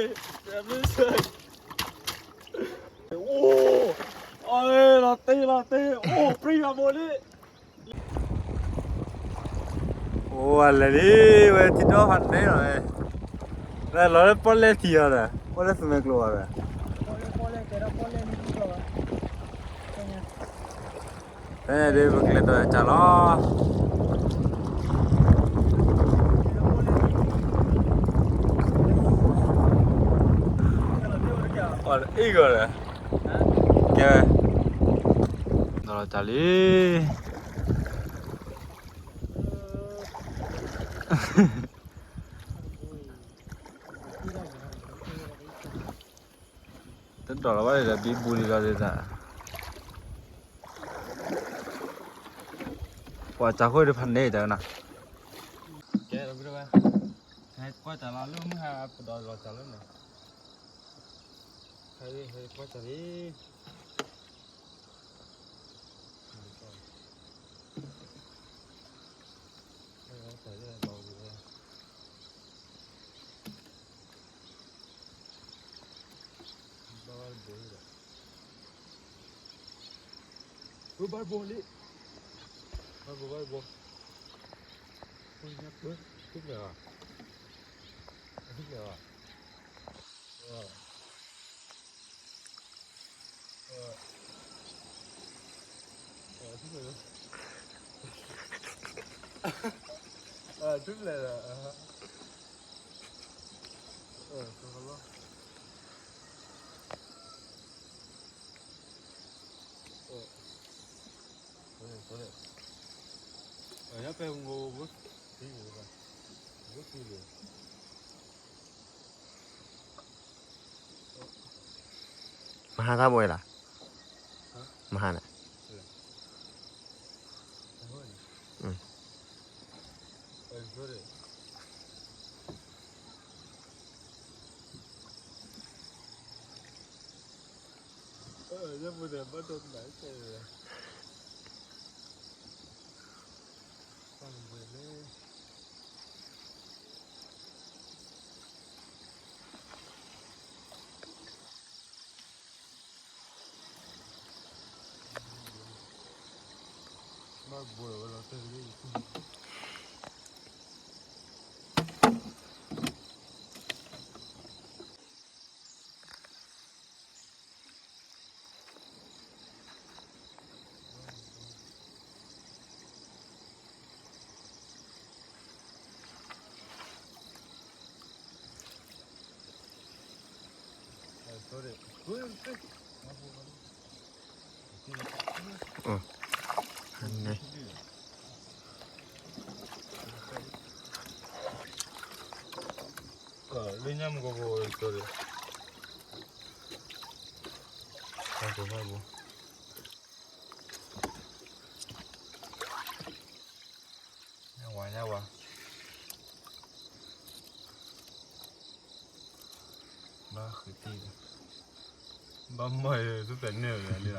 အိၣ်, လီၤတ့လီၤတ့, အိၣ်ပြံယွၤဘိလံ. အိၣ်ဝဲလဲၤလံ, ဝဲထံဒီဖးန့ၣ်လီၤ, ဝဲလီၤလၢပီၣ်လဲၣ်ထံအီၤဒီး ပီၣ်လဲၣ်သူမဲာ်ကျိၤအီၤဒီး ဖဲန့ၣ်ဒုး ပကလဲၤဒီးစၢ်လီၤ. အီၣ်အံၤဂီၢ်ဒီး ကဲဝဲ ဒီးလီၤစၢ်လံ. တဒိးလီၤဘၣ်ဒီး ဘံဘူလံလီၤဒ်သိး ပှၤစၢ်ဃိၣ်တဖၣ်န့ၣ်တနီၤ, ကဲ, ကွၢ်စၢ်လီၤလၢမုၢ်ဟါ ပဒီးလီၤစၢ်လၢန့ၣ်, ဟဲကွၢ်စၢ်လံ. ဘၣ်ဘၣ်တဘိလံဒီး, ဘၣ်တဘိလံ, ဘၣ်တဘိ ဘၣ်တဘိ, ညါပၢၢ်, ထူၣ်ဖျဲးဘၣ်, ထူၣ်ဖျဲးဘၣ်, ထူၣ်ဖျဲး, ထူၣ်ဖျဲးဒီး မဟါသၣ်ဘိအံၤလီၤ, မဟါန့ၣ်, လၢညါမကဘိ sorry, ဘၣ်ဘိ ဘၣ်ဘိ, ညါဝါ ညါဝါ, ဘၣ်ဃုတံၢ်, ဘၣ်မီၢ် သူၣ်ဖျဲးန့ၢ်လံလီၤ,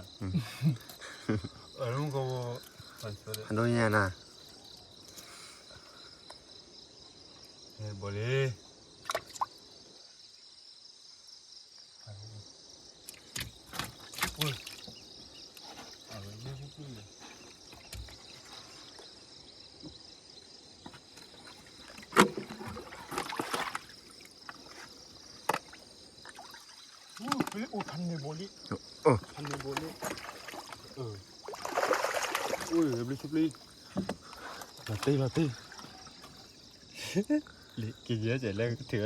အဒိညါနၤ, ဘိလံ. အိၣ်ဖးန့ၢ်ဘိလံ, ဖးန့ၢ်ဘိလံ, အိၣ်ဘျုးဆိပျံ, လီၤတ့ၢ်လီၤတ့ၢ်, က့ၤယဲၢ်ကဲလဲၣ်ကထံၣ်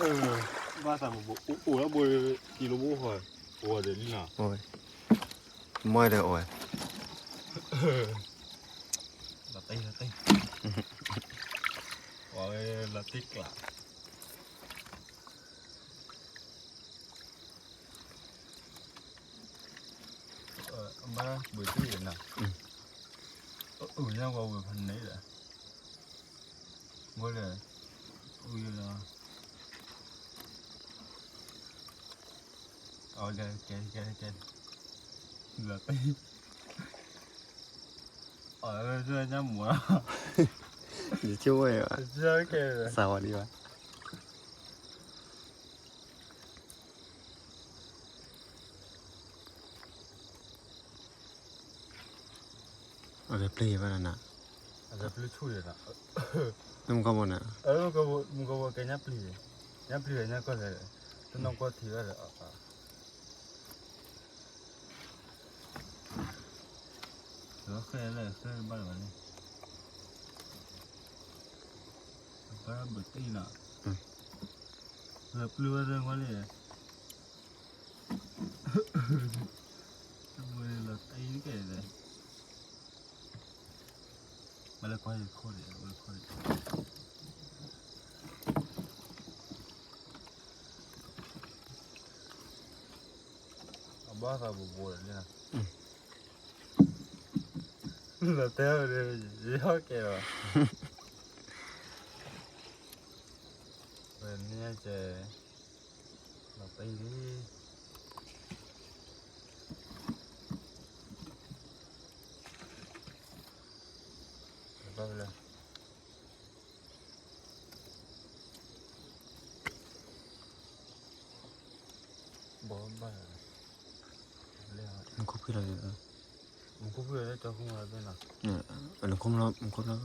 ဝဲလံ, ဘၣ်သးမူဘိ အိၣ်လၢဘိ ကံလိဘိဃီ, အိၣ်ဝဲဒီးလံနီၤ, မီၢ်ဒီးအိၣ်ဝဲ, လီၤတ့ၢ်လီၤတ့ၢ်, ဝဲလီၤတ့ၢ်ကျး. ဘၣ်ဘၣ်တံၢ်နီၤ, ညါဝဲဝဲဖးန့ၢ်ဒီး, ဘိလၢ, အူလီၤ, အဝဲကဲကဲကဲ, လီၤတ့ၢ်, အဝဲညါမူၤ, ယဆိကမိၣ်ဘၣ်, စးဝါလံဘၣ်. အကပျ့ၤဘၣ်နၤ, အကပျ့ၤဆူၣ်ဒီး, မုၢ်ကီၢ်ဘိနၤ, မုၢ်ကီၢ်ဘိကဲညၣ်ပျ့ၤ, ညၣ်ပျ့ၤဒီးညၣ်ကီၢ်သဲး, တနီၢ်ကီၢ်ထံးဘၣ်ဒီး, လီၤဃဲလၢဃဲဘၣ်လၢၤဘၣ်န့ၣ်, ဘၣ်ဘုးတ့ၢ်နၤ, လၢပျုၢ်ဝဲသ့ၣ်ဝဲန့ၣ်, တဘိလီၤတ့ၢ်ကဲလဲၣ်, မ့ၢ်လၢကွၢ်ခိၣ်န့ၣ်, အဘၣ်သးဘိးဘိးန့ၣ်, လီၤတဲဝဲဒီး, ယဟီၣ်ကဲလီၤ, ဝဲန့ၣ်ကဲ, လီၤတဲလံ, ဘၣ်လၢ ဘၣ်, မူခိၣ်ဖှံလီၤ, မူခိၣ်ဖှံလီၤလၢကၠီခိၣ်မီၤသ့ၣ်နီၤ, အနခိၣ်မီၤ, မူခိၣ်ဖှံလီၤ,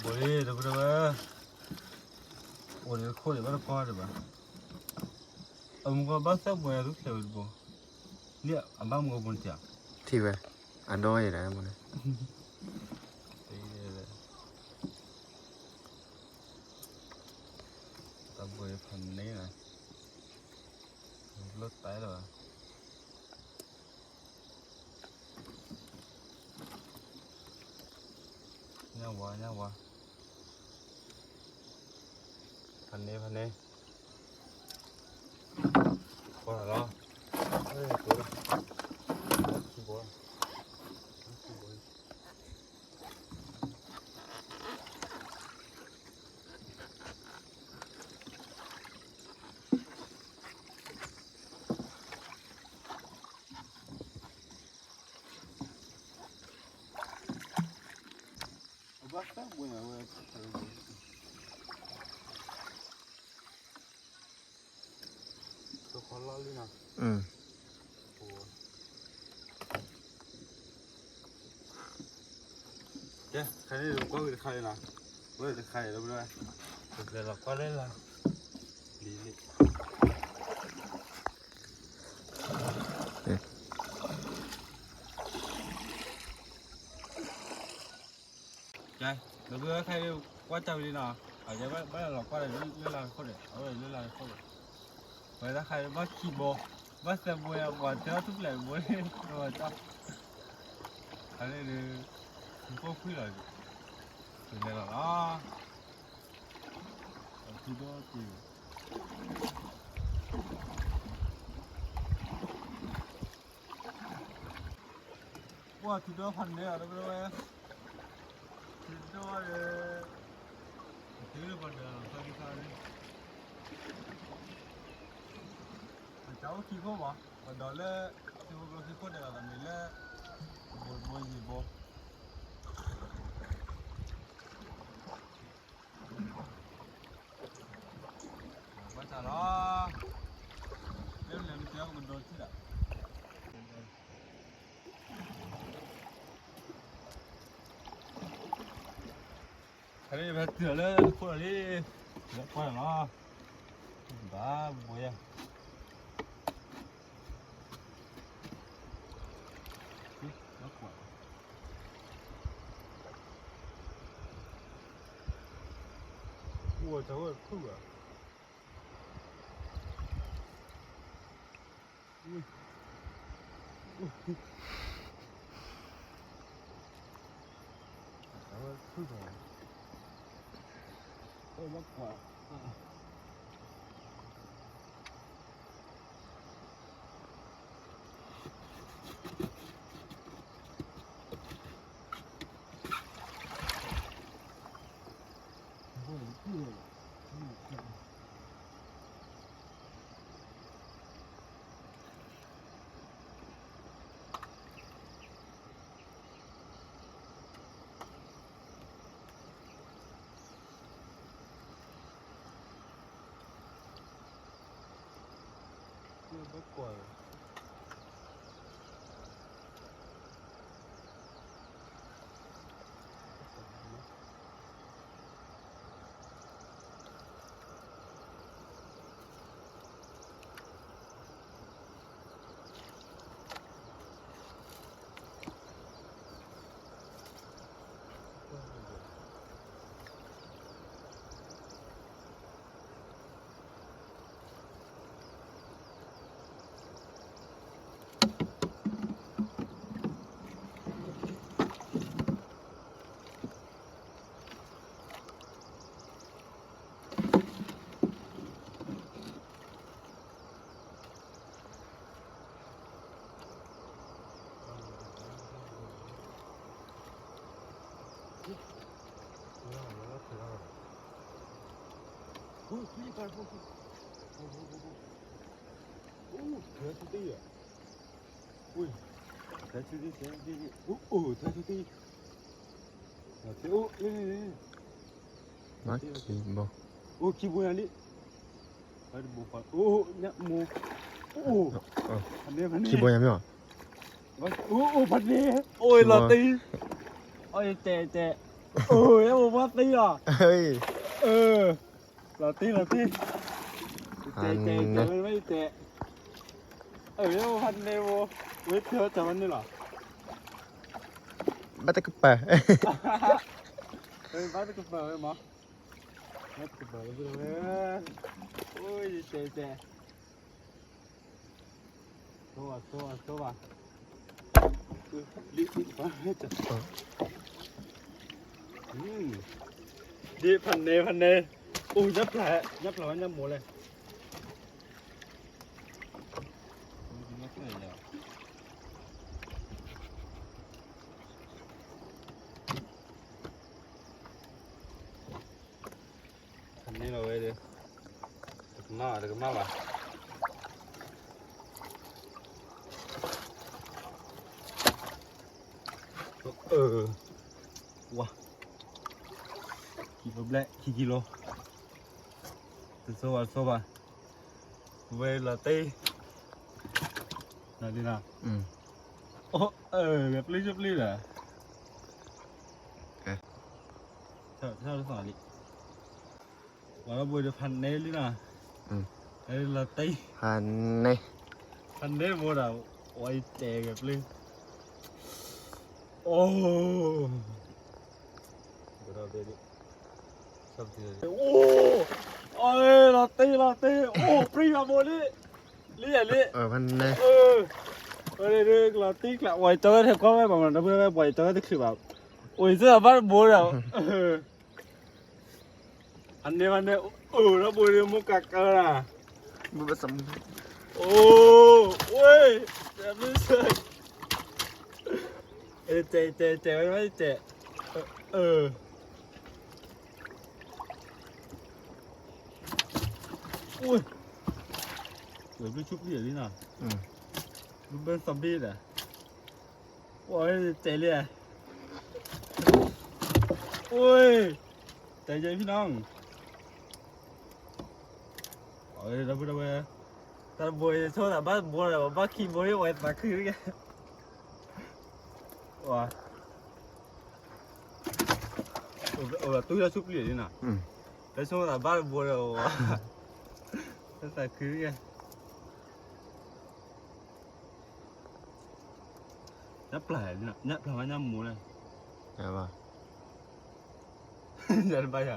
ဘိးလံ တပတဝဲ, အိၣ်ဒီးခိၣ်ဒီးဘၣ်တပီၢ်ဒီးဘၣ်, အမူကီၢ်ဘၣ်သၢဘိးယၤသူၣ်ဖျဲးဝဲတဘိ, လံအဘၣ်မူကီၢ်ဘိတံၢ်, ထံၣ်ဝဲ, အဒီယဲဒၣ်မနုၤ, တၢ်ဘိးဖးန့ၣ်, လၢတၢ်လီၤဘၣ် ညၣ်ဝါ, ညၣ်ဝါ, ဖးန့ၣ်, ဖးန့ၣ်, ကွၢ်လီၤ, ခံဘိ, ခံဘိ, အဘၣ်သၢဘိးန့ၣ်ဝဲ, တခီလီၤလံနီၤ, ကဲ ခါန့ၣ်ကွၢ်ဝံၤတခါလံနီၤ, ဝဲတခါအံၤလၢဘၣ်, ပလဲၤလီၤကွၢ်လၢလၢ်, လံလံ ကဲ, ဒီပုၢ်ဝဲၢ်ခဲအံၤ ကွၢ်တၢ်ဝံၤလံနီၤ, အကဲဘၣ်လီၤကွၢ်ဒီးလၢလၢ်ခိၣ်ဒီး အဝဲလၢလၢ်ခိၣ်ဒီး, ဝဲဒၣ်ခဲအံၤဘၣ်ခံဘိ, ဘၣ်သၢဘိယၤ ပှၤတဲအီၣ်ထူၣ်ဖျဲးဘိန့ၣ် တဝဲတၢ်, အန့ၣ်ဒီး, မူခိၣ်ဖှံလီၤ, တုၤလဲၤလီၤလီၤ, အထံဒီတ့ၢ် ပှၤထံဒီဖးန့ၣ်အီၤတကဝဲ, ထံဒီဒီး, ထံဒီပှၤဒၢးလီၤသီသီန့ၣ်, အတၢ်အိၣ်ခံခိၣ်ဘၣ်, ပှၤဒိးလၢ, ထံဖိကျိခံခိၣ်ဒဲးလီၤ တမ့ၢ်လၢ, တဘိတဘိယံၤဘိ ဘၣ်တၢ်လီၤ, လၢလဲၤမ့ၢ်တဲကမၤဒိးထံၣ်လီၤ, ဖဲန့ၣ်ဖဲတုၤလီၤလၢခိၣ်လီၤလံ, လၢကွၢ်လီၤ, ဘၣ်ဘိယၤ, လၢကွၢ် အိၣ်တၢ်ဝဲခိၣ်ဘၣ်, တၢ်ဝဲခိၣ်ဘၣ်, အိၣ်ဘၣ်ကွၢ် ဟိုး အိၣ်ခံဘိညါလံ, အိၣ် ခံဘိညါမ့ၢ်, အိၣ် ဖးန့ၣ်, အိၣ်လီၤတံၢ်, အိၣ်တဲတဲ, အိၣ် ယဲအိၣ်ဘၣ်သ့လီၤ, လီၤတံၢ်လီၤတံၢ်, တဲတဲတဲဝဲတဲ, ယဲအိၣ်ဖးန့ၣ်ဝဲ, ဝဲတဲတၢ်ဝဲန့ၣ်လီၤ, ဘၣ်တကပၤ, ဘၣ်တကပၤဝဲမး, ဘၣ်တကပၤဝဲ, အိၣ်တဲတဲ သိဘၣ် သိဘၣ် သိဘၣ်, ဒ်ဖးန့ၣ် ဖးန့ၣ်, အိၣ် ညၣ်ဖျါ ညၣ်ဖျါဝဲညၣ်မိၢ်လဲၣ်, ဖးန့ၣ်လီၤဝဲဒီး, တကမၣ်ဘၣ် တကမၣ်ဘၣ်, ဝါ, ခံကီၤဘျဲၣ် ခံကီၤလီၤ, တသိဘၣ် တသိဘၣ်, ဝဲလီၤတံၢ်, နၤဒ်နၤ, အိၣ်, ဂဲၤပျုၢ်ဆူၣ်ပျုၢ်ဒီး, ဆၣ်တသီလံ, ဝဲလီၤဘိဒီးဖးန့ၣ်လံနၤ, လီၤတံၢ်, ဖးန့ၣ်, ဖးန့ၣ်ဘိဒီး, ဝဲတဲဂဲၤပျုၢ်, အိၣ် အိၣ်, လီၤတံၢ် လီၤတံၢ် အိၣ် ပြံယွၤဘိလံ, လံယၤလံ, လီၤတံၢ်ကျး ဝဲတဲဝဲထဲကွၢ်ဝဲဘၣ်မး ဒီပုၢ်ဝဲၢ် ပှၤတဲဝဲတချုးဘၣ်, အိၣ် ယသ့ၣ်ဘၣ်တဘိဒီး, အန့ၣ်ဘၣ်န့ၣ်, အိၣ် ဒီပုၢ်ဝဲၢ် မိၢ်ကးကၢဒၣ်, အိၣ်, ဝဲ, တဲတဲတဲဝဲတဲ, အိၣ်, ဘျုးဆူၣ်ပျံၤလံနီၤ, ဘျုးဘၢသီဘ့ၣ်ဒီး, အိၣ်, တဲလံ, အိၣ်, တဲယဲဖံနီၤ, ဒီပုၢ်ဒီဝဲၢ်, တၢ်တဘိယဆိသးဘၣ်တဘိဒီး ဘၣ်ခံဘိဒီး ဝဲသးခုတက့ၢ်, အိၣ်, အိၣ်ဒီးတူၢ်လၢဆူၣ်ပျံၤလံနီၤ, လၢဆိသးဘၣ်တဘိဒီး ဝဲသးခုတက့ၢ်. ညၣ်ပျၢ်, ညၣ်ပျၢ်မး ညၣ်မူလဲၣ်, ယၤတဘၣ်ယၤ,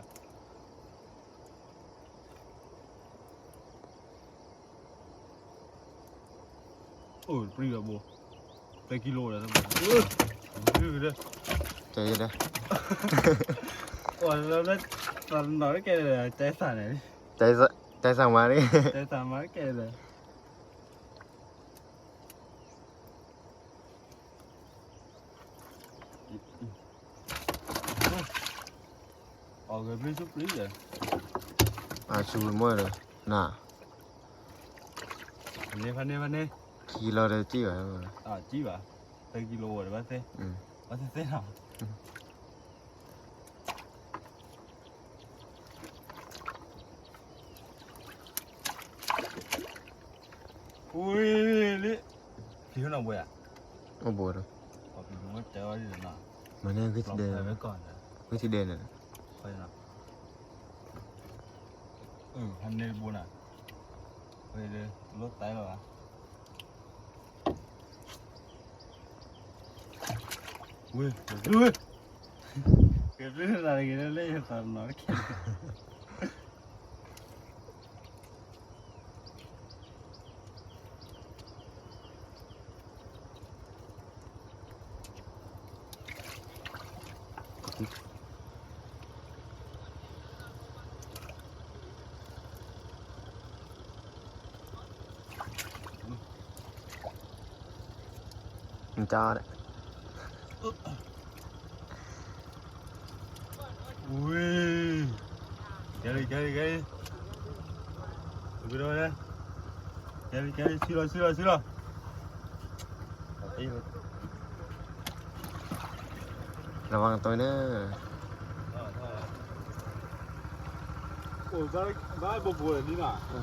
အိၣ်ပြံလီၤဘိ, သၢကံလိဒီး, တဲယဲဒၣ်, တနီၤတကဲဒီး တဲသးန့ၣ်, တဲသးမၤန့ၣ်, တဲသးမၤတကဲဒီး အဂဲၤဘျုးဆူၣ်ပျံၤ, အဆူၣ်မီၢ်ဒီး, နၤ, ဖးန့ၣ် ဖးန့ၣ်, ခံကံလိဒီးကံၣ်ဘၣ်, ကံၣ်ဘၣ်, သၢကံလိဝဲဒီးဘၣ်သ့, ဘၣ်သ့သ့လီၤ. ဝဲ အိၣ်ဘိဒီး, မၤန့ၢ်ဂံၢ်ထံဒဲး, ဂံၢ်ထံဒဲးန့ၣ်, ဟဲန့ၢ်တဘိနၤ, လီၤတၢ်လီၤဘၣ်, ဝ့ၢ်, ကဲလၢယသးနီၤတက့ၢ်. မ့ၢ်ကါဒီး, ဝ့ၢ်, ကဲလံ ကဲလံ ကဲလံ, ကဲလံ ကဲလံ ဆံလီၤ ဆံလီၤ ဆံလီၤ. ระวังตัวเด้อ.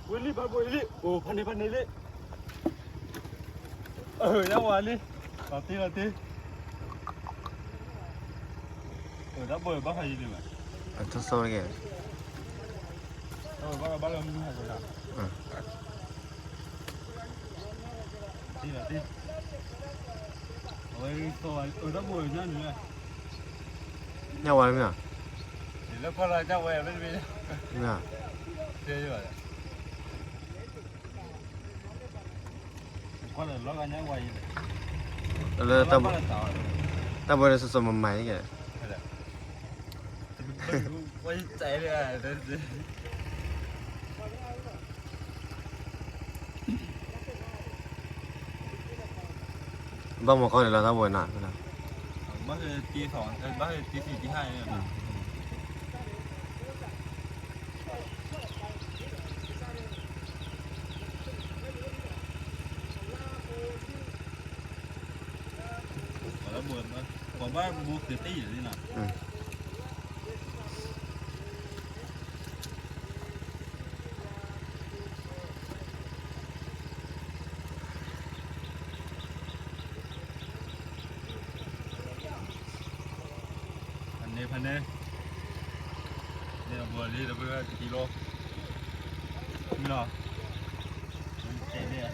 ဝံၤလံ ဘၣ်ဘိလံ, အိၣ် ဖးန့ၢ် ဖးန့ၢ်လံ, အၢ ယဝၤလံ, လီၤတံၢ် လီၤတံၢ်, အၢ တၢ်ဘိဘၣ်ဖးယံၤလံမး, အထူၣ်စိတက့ၢ်, တၢ်ဘိဘၣ်လီၤမုၢ်ဟးလီၤ, အၢ တံၢ် လီၤတံၢ်, အဝဲ အၢ တၢ်ဘိညါနုၤ, ညၣ်ဝါလၢမ့ၢ်ဧါ, လၢဖီလာ်ညၣ်ဝါမ့ၢ်တမ့ၢ်, မ့ၢ်ဧါ, တဲယၤ လၢတၢ်ဘိ, တၢ်ဘိန့ၣ် စီၤစီၤမၤမၤယကဲ, ဘၣ်မၤကီၢ်န့ၣ်လီၤ တၢ်ဘိန့ၣ်, ဘၣ်ဟဲတံၢ်သီ, ဘၣ်ဟဲတံၢ်သီတံၢ်ဟါန့ၣ် ပှၤဘၣ်ဘိကတ့ၢ်ယၤလံနီၤ. ဖဲန့ၣ် ဖဲန့ၣ်, န့ၣ်အဘိလံ ဒီပုၢ်ဝဲၢ်တကံလိ, မ့ၢ်လီၤ, တဲန့ၣ်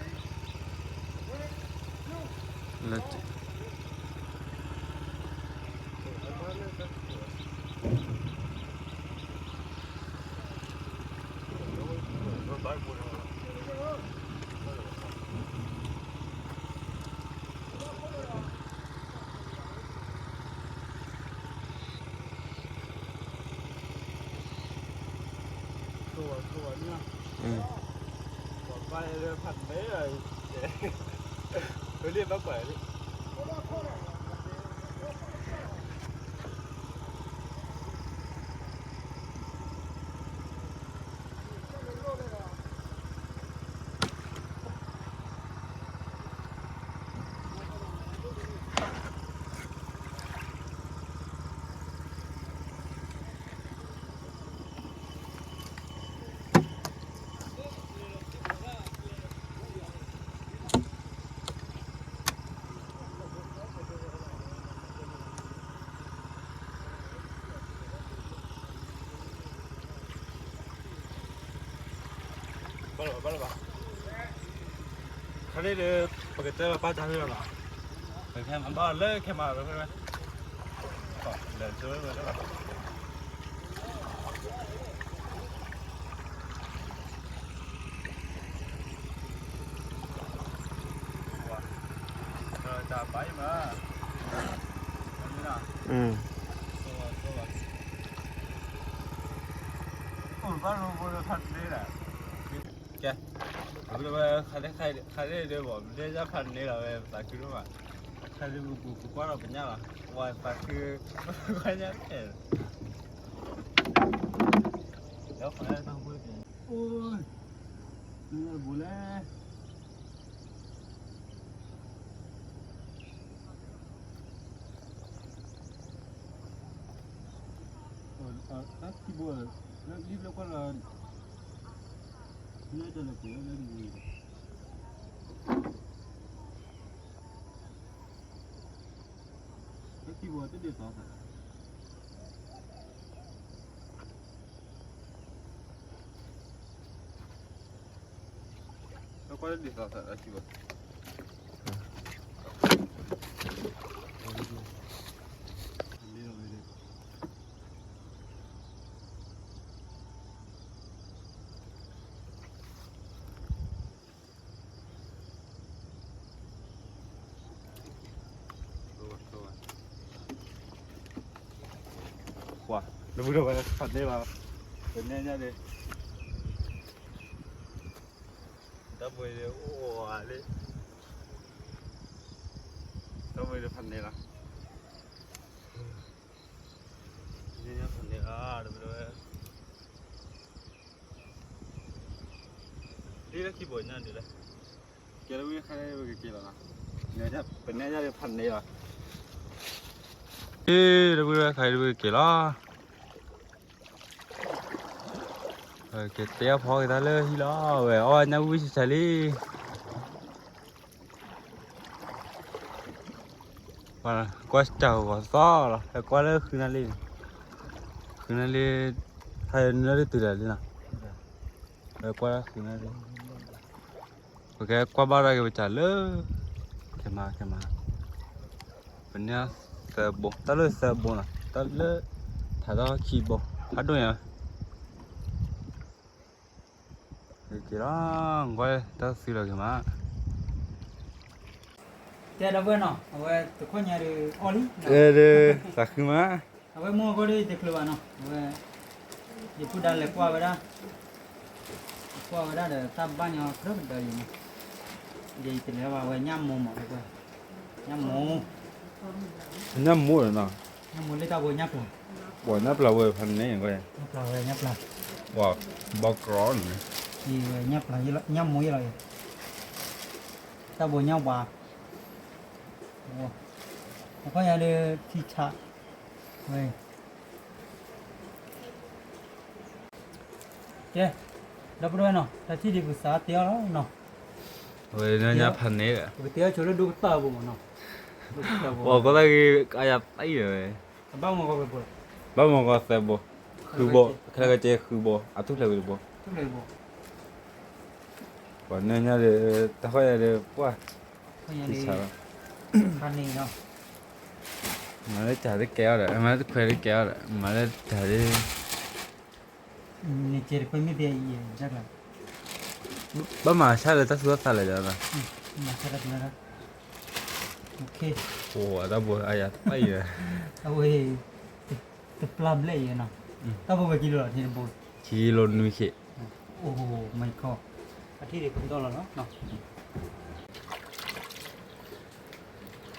လၢ ဘၣ်လၢၤဘၣ်, ဘၣ်လၢၤဘၣ်, ခါန့ၣ်ဒီး ပကတဲလီၤပၢ်တၢ်ဟဲလီၤနီၤ, ပကတဲမၤဘၣ်လၢခဲမၤလၢဖဲဝဲ, လဲၤဆိဝဲဝဲလၢ တၢ်ဘၣ်အံၤမး, အိၣ်ဘၣ်ရိဘိလၢဖးန့ၢ်ဒၣ်, ကဲ, ဝဲ ခါန့ၣ်ဒီး ဘၣ်မ့ၢ်လၢယဖးန့ၢ်လီၤဝဲ ပသးခုဒိၣ်မး, ခါန့ၣ်ပပူၤပကွၢ်ဒီးပညၣ်လီၤ, ဝဲသးခု, ကွၢ်ညၣ်ခဲ, ဒီးဖးန့ၢ်တၢ်ဘိကဲ, အိၣ် ဘူးလဲၣ်, တၢ်ခံဘိ, လၢလံဘျီကွၢ်လီၤ, လၢတၢ်လၢပှဲၤလၢလံ, တၢ်ခံဘိတဒ်သိးသး ကွၢ်လၢဒ်သိးသးလၢခံဘိ, ပှၤ လၢပူၤဒီးဝဲဖးန့ၢ်လီၤ, ပနဲညါန့ၣ်, တၢ်ဘိန့ၣ်အိၣ်ဝဲလံ, တၢ်ဘိန့ၣ်ဖးန့ၢ်လီၤ, နဲညါဖးန့ၢ်လီၤ, တဘျီဝဲ လၢခံဘိညါဒ်လဲၣ်, ကဲလၢဝံၤခါန့ၣ်ပကက့ၤလီၤ, ပနဲညါဒ်ဖးန့ၢ်လီၤ, အ့ လၢဝံၤခါန့ၣ်ပကက့ၤလီၤ, က့ၤတဲအီၣ်ဖီက့ၤတၢ်လၢဟံၣ်လီၤ, ဝဲအီၣ်ညၣ်ဝံၣ်ဆံးဆံးလံ. ကွၢ်တၢ်ဂီၤသီလီၤ, ဟဲကွၢ်လၢဃုနၣ်လံ, ဃုနၣ်လံ, ဟဲနုာ်လၢတတုၤလဲၣ်လံနီၤ, ဟဲကွၢ်လၢဃုနၣ်လံ, ပကကွၢ်ဘၣ်ဒၣ်က့ၤပတၢ်လၢ, ကဲမး ကဲမး, ပန့ၢ်သၢဘိ, တၢ်လၢသၢဘိနီၤ, တၢ်လၢ, ထးထီၣ်ခံဘိ, ဖးဒိၣ်ညါ က့ၤလီၤ, ကွၢ်တၢ်သံလီၤက့ၤမး, တဲဒီပုၢ်ဝဲၢ်နီၤ, အဝဲတခီညါဒီးအီၣ်လံ, သးခုမး, အဝဲမိၢ်အဂီၢ်ဒီးတချုးဘၣ်နီၤ, အဝဲ, ယပုၢ်ဒါလဲၤကွၢ်ဝဲဒၣ်, ကွၢ်ဝဲဒၣ်ဒီးတၢ်ဘၣ်ညီကြၢးကဒီးယၤနီၤ, ယတလဲၤဘၣ်ဝဲညၣ်မိၢ်မး, ညၣ်မိၢ်, ညၣ်မိၢ်လီၤနီၤ, ညၣ်မိၢ်လၢတၢ်ဘိညၣ်ပျၢ်, ပှၤညၣ်ပျၢ်ဝဲဖးန့ၣ်, ညၣ်ပျၢ်ဝဲညၣ်ပျၢ်, ပှၤ, ဘီကရီန့ၣ်, ညၣ်ပျၢ်, ညၣ်မိၢ်ယဲလီၤ, တၢ်ဘိညၣ်ပှၤ, တခီညါဒီးထံဆး, ဝဲ ကဲ, ဒီပုၢ်ဝဲၢ်နီၤ, တၢ်ထံၣ်ဒံးပကစးတဲအီၤလီၤနီၤ, ဝဲညါဖးန့ၣ်, ပကတဲအီၤဆိလၢဒိကတၢၢ်အပူၤမးနီၤ, ပှၤကီၢ်သၣ်ဂ့ၤအါယၤသံဒီးဝဲ, ဘၣ်မၤကီးသၢဘိ, ဃုဘိ, ခဲလၢာ်ကဲဃုဘိ, အထူၣ်ဖျဲးဝံၤတဘိ, ပှၤနဲညါဒီး, တၢ်ဃီယၤဒီးပှၢ်, ဖးန့ၣ်လီၤ, မၤလၢတၢ်တကဲအီၤဒီး, မၤလၢတခွဲးတကဲအီၤဒီး, မၤလၢတၢ်ဒ် န့ၣ်ကဲတခွဲးမ့ၢ်သ့အံၤ, ဘၣ်မၤဆါလၢတၢ်သူၣ်တၢ်သးလဲၣ်ဒီး, အိၣ်တၢ်ဘိအါယၤတပၢ်အံၤ, အဝဲ, တပျၢ်ဘျဲၣ်အံၤနီၤ, တၢ်ဘိဝဲကံလိလီၤန့ၣ်တဘိ, ကံလိနွံဆံ, အိၣ်, မၤခီ, အထံၣ်ဒံးပကဒီလီၤနီၤ,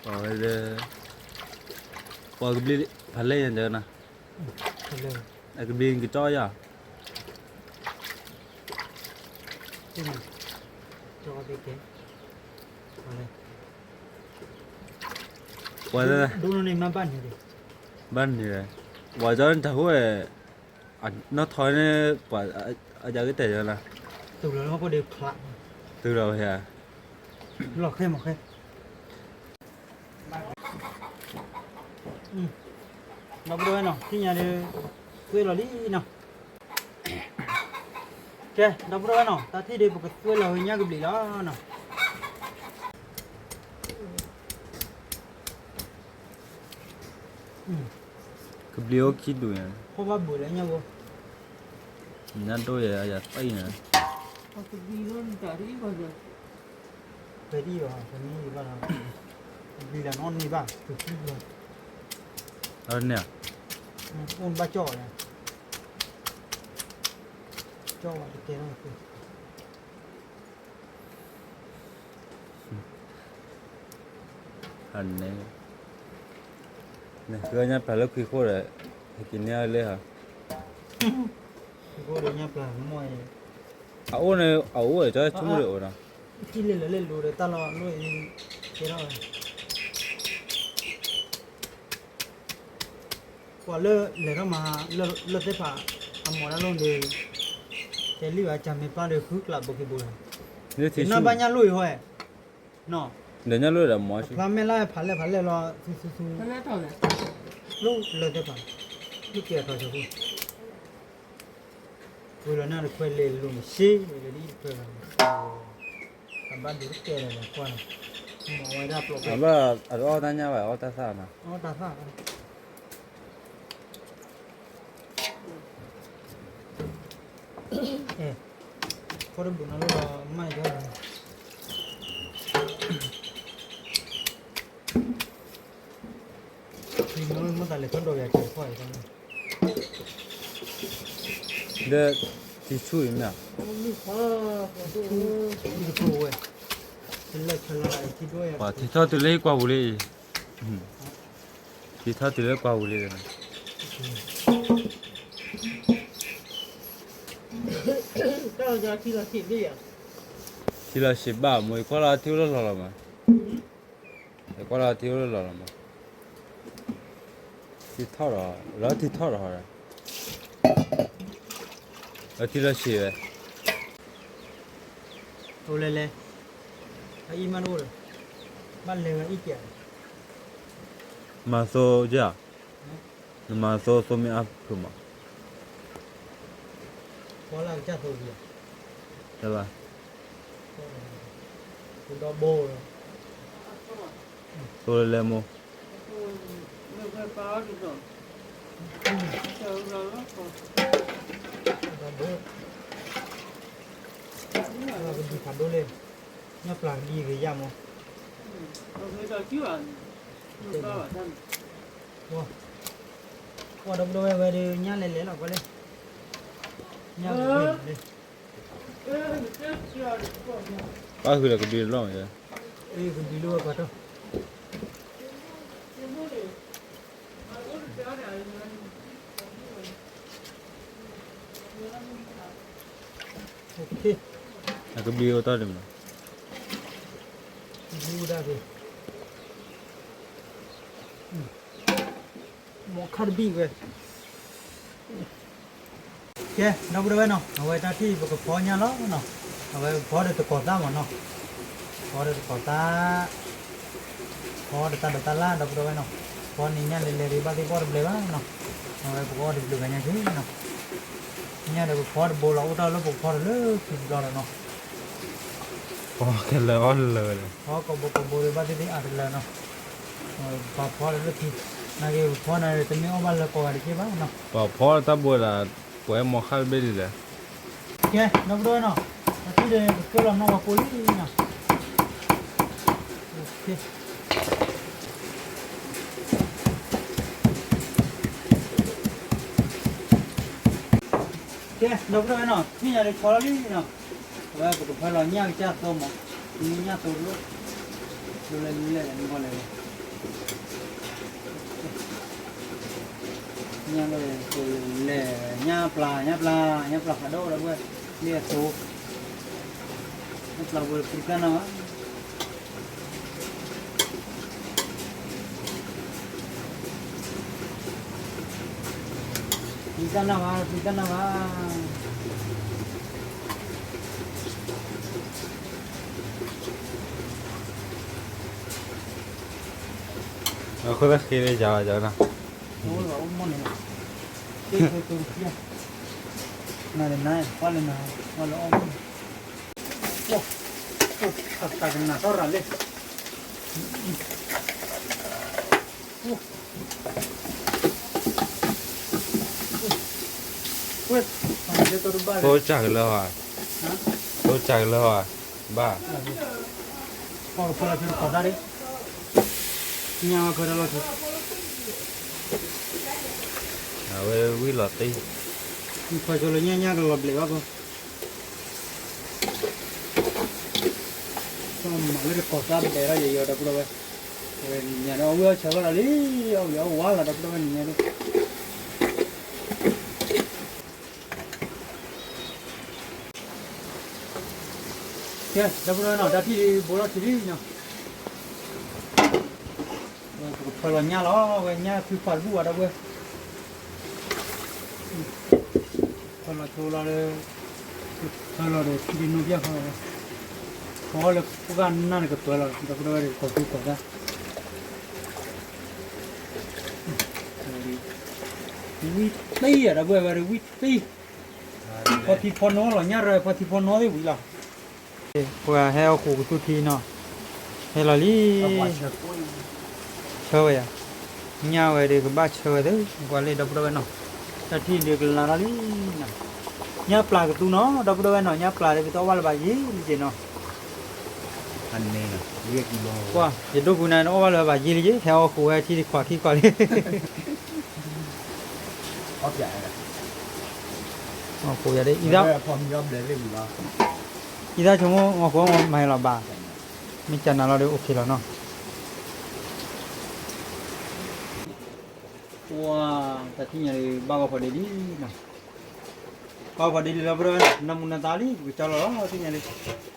ပှၤဝဲလၢ, ပှၤကဘျံးဖးလဲၢ်ယၤဒီးနီၤ, အကဘျံးကတီၢ်ယၤ, ပှၤ, ဘၣ်န့ၣ်, ပှၤကၠီန့ၣ်တၢ်ဟူဝဲ, နီၢ်ထီန့ၣ်, ပှၤ, အကတဲယၤလီၤ, တုၤလီၤဝဲယၤ, လီၤဃဲမးဃဲ ဒီပုၢ်ဝဲၢ်နီၤ, ထံၣ်ညါဒီး, သွဲလီၤလံနီၤ, ကဲ ဒီပုၢ်ဝဲၢ်နီၤ, တၢ်ထံၣ်ဒီးပကသွဲလီၤဝဲညၣ်ကဘျံးလီၤနီၤ, ကဘျံးအိၣ်ခံဒူၣ်န့ၣ်, ဖီၣ်ဘၣ်ဘုးလၢညၣ်ဘိ, ညၣ်ဒိၣ်ယဲယၤသံန့ၣ်, ပဒံလီၤ, ပမ့ၢ်ဘၣ်လီၤ, ပဒံလီၤနီၢ်န့ၢ်ဘၣ်, ပခံဘၣ်, န့ၣ်, အိၣ်ဘၣ်ကၠီၣ်ဝဲ, ကၠီၣ်ဝဲတကဲထီၣ်, ဟးန့ၣ်, နဃုအီၣ်ညၣ်ပျၢ်လၢခွံခိၣ်ဒီး, ဟဲက့ၤန့ၢ်အီၤလၢဟီ, ခွံခိၣ်ဒီးညၣ်ပျၢ်မီၢ်အံၤ, အအိၣ်န့ၣ် အအိၣ်ဝဲ ကၠီဆိကမိၣ်ဒီးအိၣ်နီၤ, ထံၣ်လံလၢာ်လံလိၤဒီးတၢ်လီၢ်လီၢ်အံၤ ကဲထီၣ်ဝဲ ပှၤလၢလဲၤထီၣ်မၤ လၢသ့ၣ်ဖး အမၤတၢ်လီၢ်ဒီး တဲလံဘၣ် ကၢ်မ့ၢ်ပၢ်ဒီးဃုကျးဘိခံဘိလီၤ, နဘၣ်ညၣ်လိၣ်အံၤဟီ, ဒီးညၣ်လိၣ်ဒီးမၤဆူ ဖျါမဲာ်လၢဖးလဲၢ်ဖးလဲၢ်လီၤ ဆူဆူဆူ လၢသ့ၣ်ဖး လၢကဲထီၣ်ဆိ ဝံၤလီၤန့ၣ်တခွဲးလဲၤလိၤ မ့ၢ်ရှ့ လဲၤဒ်တခွဲးဘၣ်, အဘၣ်ဒုးကဲလီၤကွၢ်လီၤ, မ့ၢ်ဝဲဒၣ်ပျီ အဘၣ်အီၣ်တၢ်ညၣ်ဘၣ် အီၣ်တၢ်သၣ်နီၤ, အီၣ်တၢ်သၣ်, အဲ, ဖီတဘုးနီၤလီၤ မၤယီၤလီၤ, မ့ၢ်တၢ်လဲၤထီၣ်ဒီးယၤကဲဖီအံၤ ဒီး ထံဆူၣ်အံၤမ့ၢ်, ထံဆူၣ်ဝဲ, ပှၤထံထီၣ်တုၤလၢကွၢ်ပူၤလံအံၤ, ထံထီၣ်တုၤလၢကွၢ်ပူၤလံ, ထံလီၤဆံးဘၣ် မိၢ်အံၤကွၢ်လီၤထံအိၣ်လီၤလီၤလီၤမး, ကွၢ်လီၤထံအိၣ်လီၤလီၤမး, ထံထီၣ်ဒီး လီၤထံထီၣ်ဒီး လီၤထံလီၤဆံးဝဲ, အိၣ်လဲၤလဲၤ, အအံၤမးတအိၣ်ဒီး, ဘၣ်လဲၤဝဲအံၤကဲ, မၤသိကဲ, နမၤသိသိမ့ၢ်အါဖုးမး, ဖီလၢကစၢ်သိ, တဘၣ်, ဒီဘိ, သိလဲၤလဲၤမိၢ်, ဒီဘိ, ကဒံဖးဒိၣ်လဲၣ်, ညၣ်ပျၢ်ကဒံကယၢ်မိၢ်, ကွၢ်ဒီပုၢ်ဒီဝဲၢ်ဝဲဒီး ညၣ်လဲၤလဲၤလီၤကွၢ်လၢ, ညၣ်လဲၤလဲၤ, ဘၣ်ဃုာ်ဒီးကဒုလီၢ်, ကဒုလီၢ်ကွၢ်ထီၣ် အကဘံအိၣ်တ့ၢ်ဒံးမး, ဘံအိၣ်ဒၣ်က့ၤ, မီၤခါတဘံၣ်ဝဲ, ကဲ ဒီပုၢ်ဒီဝဲၢ်နီၤ အဝဲတၢ်ထံၣ်ပကဖီညၣ်လီၤနီၤ, အဝဲဖီဒီးတကိးသၣ်မးနီၤ, ဖီဒီးတကိးသၣ် ဖီဒီးတၢ်ဒိးတၢ်လၢ် ဒီပုၢ်ဒီဝဲၢ်နီၤ, ဖီန့ၣ်ညၣ်လဲၤလဲၤဒံးဘၣ်သ့ၣ်ဘီၣ်တဘျဲးဘၣ်နီၤ, အဝဲပကအီၣ်တဘျုးဂၤညါက့ၤနီၤ, ညၣ်ဒီးပဖီတဘိလီၤ အိၣ်တၢ်လၢပကဖီတလၢခံတဘျီဒီးနီၤ, ဖီကလၢအီၣ်လၢာ်, ဖီကိးဘိကိးဘိဒီးဘၣ်သ့ၣ်သ့ၣ်အါတလၢနီၤ, ပဖီလၢခံ, နာ်က့ၤပဖီန့ၣ် တမ့ၢ်အီၣ်ဘၣ်လၢကိးဂၤတက့ၢ်ဘၣ်နီၤ, ပဖီတၢ်ဘိဒၣ် ပှၤအဲၣ်မီၤခါတဘ့ၣ်ဒ်လဲၣ် ကဲ ဒီပုၢ်ဒီဝဲၢ်နီၤ, အထံၣ်ဒီးပကဲလီၤနီၣ်ဝဲကိးလံနီၤ, ကဲ ဒီပုၢ်ဒီဝဲၢ်နီၤ မ့ၢ်ယၤဒီးဖီလီၤလံနီၤ, အဝဲပကဖီလီၤညၣ်ကစၢ်သိမး, မ့ၢ်ညၣ်သိတလိၣ်, လိၣ်လဲၤလိၣ်လဲၤလဲၤမ့ၢ်ကီလဲၤလဲၤ ညၣ်လၢလဲၤ ညၣ်ပျၢ် ညၣ်ပျၢ် ညၣ်ပျၢ်ဖးဒိၣ်ဒီးဝဲ လၢအသိ, ညၣ်ပျၢ်ဝဲဖုတၢ်နီၤဘၣ်, ဖုတၢ်နီၤဘၣ် ဖုတၢ်နီၤဘၣ်. အဃိသတးဃ့လၢယၤလီၤ ယၤနီၤ, နၤနၤ ပှၤလၢနၤ ပှၤလၢအီၣ်မ့ၢ်, တၢ်ကနၣ်ထီၣ်ရၤလံ, သိစၢ်ကလၢၤဟီ, သိစၢ်ကလၢၤဟီ, ဘၣ်, ပှၤကဖီလီၤဖဲတကိးသၣ်ဒံး, ညၣ်ဝဲဖဲတၢ်လီၢ်ထူ, အဝဲဝံၤလီၤတံၢ်, ခွဲးစိလၢညၣ်ညၣ်ကလီၤဘျဲးဘၣ်ဖဲ မၤလၢတကိးသၣ်ဘဲးထီၣ်ယဲယဲ ဒီပုၢ်ဒီဝဲၢ်, အဝဲနံၤညါဒီး အဝဲအီၣ်ဆၢလီၤလံ, အီၣ်ဝံၤအီၣ်ဝါလီၤ ဒီပုၢ်ဒီဝဲၢ်နံၤညါဒီး. ကဲ ဒီပုၢ်ဒီဝဲၢ်နီၤ တၢ်ထံၣ်ဒုးဘိလီၤထံလံနီၤ, ပကဖၢလီၤညၣ်လီၤ ဝဲညၣ်ဖုခွါတဘူၣ်ဘၣ်ဒီပုၢ်ဝဲၢ်, ဖၢလီၤဆိလီၤလၢ, ဖၢလီၤဒီးထံဒုးနိၣ်ပျၢ်ခီလီၤ, ဖီလၢပှၢ်နၢ်န့ၣ်ကပၢလီၤ ဒီပုၢ်ဒီဝဲၢ်ဒီးကီၢ်သူကီၢ်သၣ် ဝံၣ်သံၣ်ဧါ ဒီပုၢ်ဝဲၢ်ဒီးဝံၣ်သံၣ်, ဖီထံဖီနိလီၤ ညၣ်ရၢဖီထံဖီနိသ့ၣ်ဝံၤလီၤ, ပှၤဟဲအီၣ်ဃိးကသူထံနီၤ, ဟဲလီၤလံ, ဆၢဝဲယၤ, ညၣ်ဝဲဒီးကဘၣ်ဆၢဝဲသ့ ကွၢ်လၢဒီပုၢ်ဒီဝဲၢ်နီၤ, တၢ်ထံၣ်ဒုးကလၤထီၣ်လံနီၤ, ညၣ်ပျၢ်ကသူနီၤ ဒီပုၢ်ဒီဝဲၢ်နီၤ ညၣ်ပျၢ်ဒီးပတအီၣ်ဘၣ်လၢၤဘၣ်ယံာ်လံက့နီၤ ကွၢ် ယဒိၣ်ပူၤန့ၣ် နအီၣ်ဘၣ်လၢၤဘၣ်ယံာ်လံက့ ဟဲအီၣ်ဃိးဝဲထံတခွးခံခွးလံ, အီၣ်ဃိးယၤဒ်, အံသၣ်ဆိကမိၣ် အီၣ်ဃိးမၤဟဲလီၤဘၣ်, မ့ၢ်ကနၤလီၤဒီး အိၣ်ခ့လီၤနီၤ, ပှၤ တၢ်ထံၣ်ညါဒုး ဘၣ်ဂီၢ်ဖီဒ့လံနီၤ, ဘၣ်ဂီၢ်ဖီဒ့လံလီၤ ပဒီဝဲ နမူနသးလံ ပကကၠီလီၤလီၤ တထံၣ်ညါဒုး,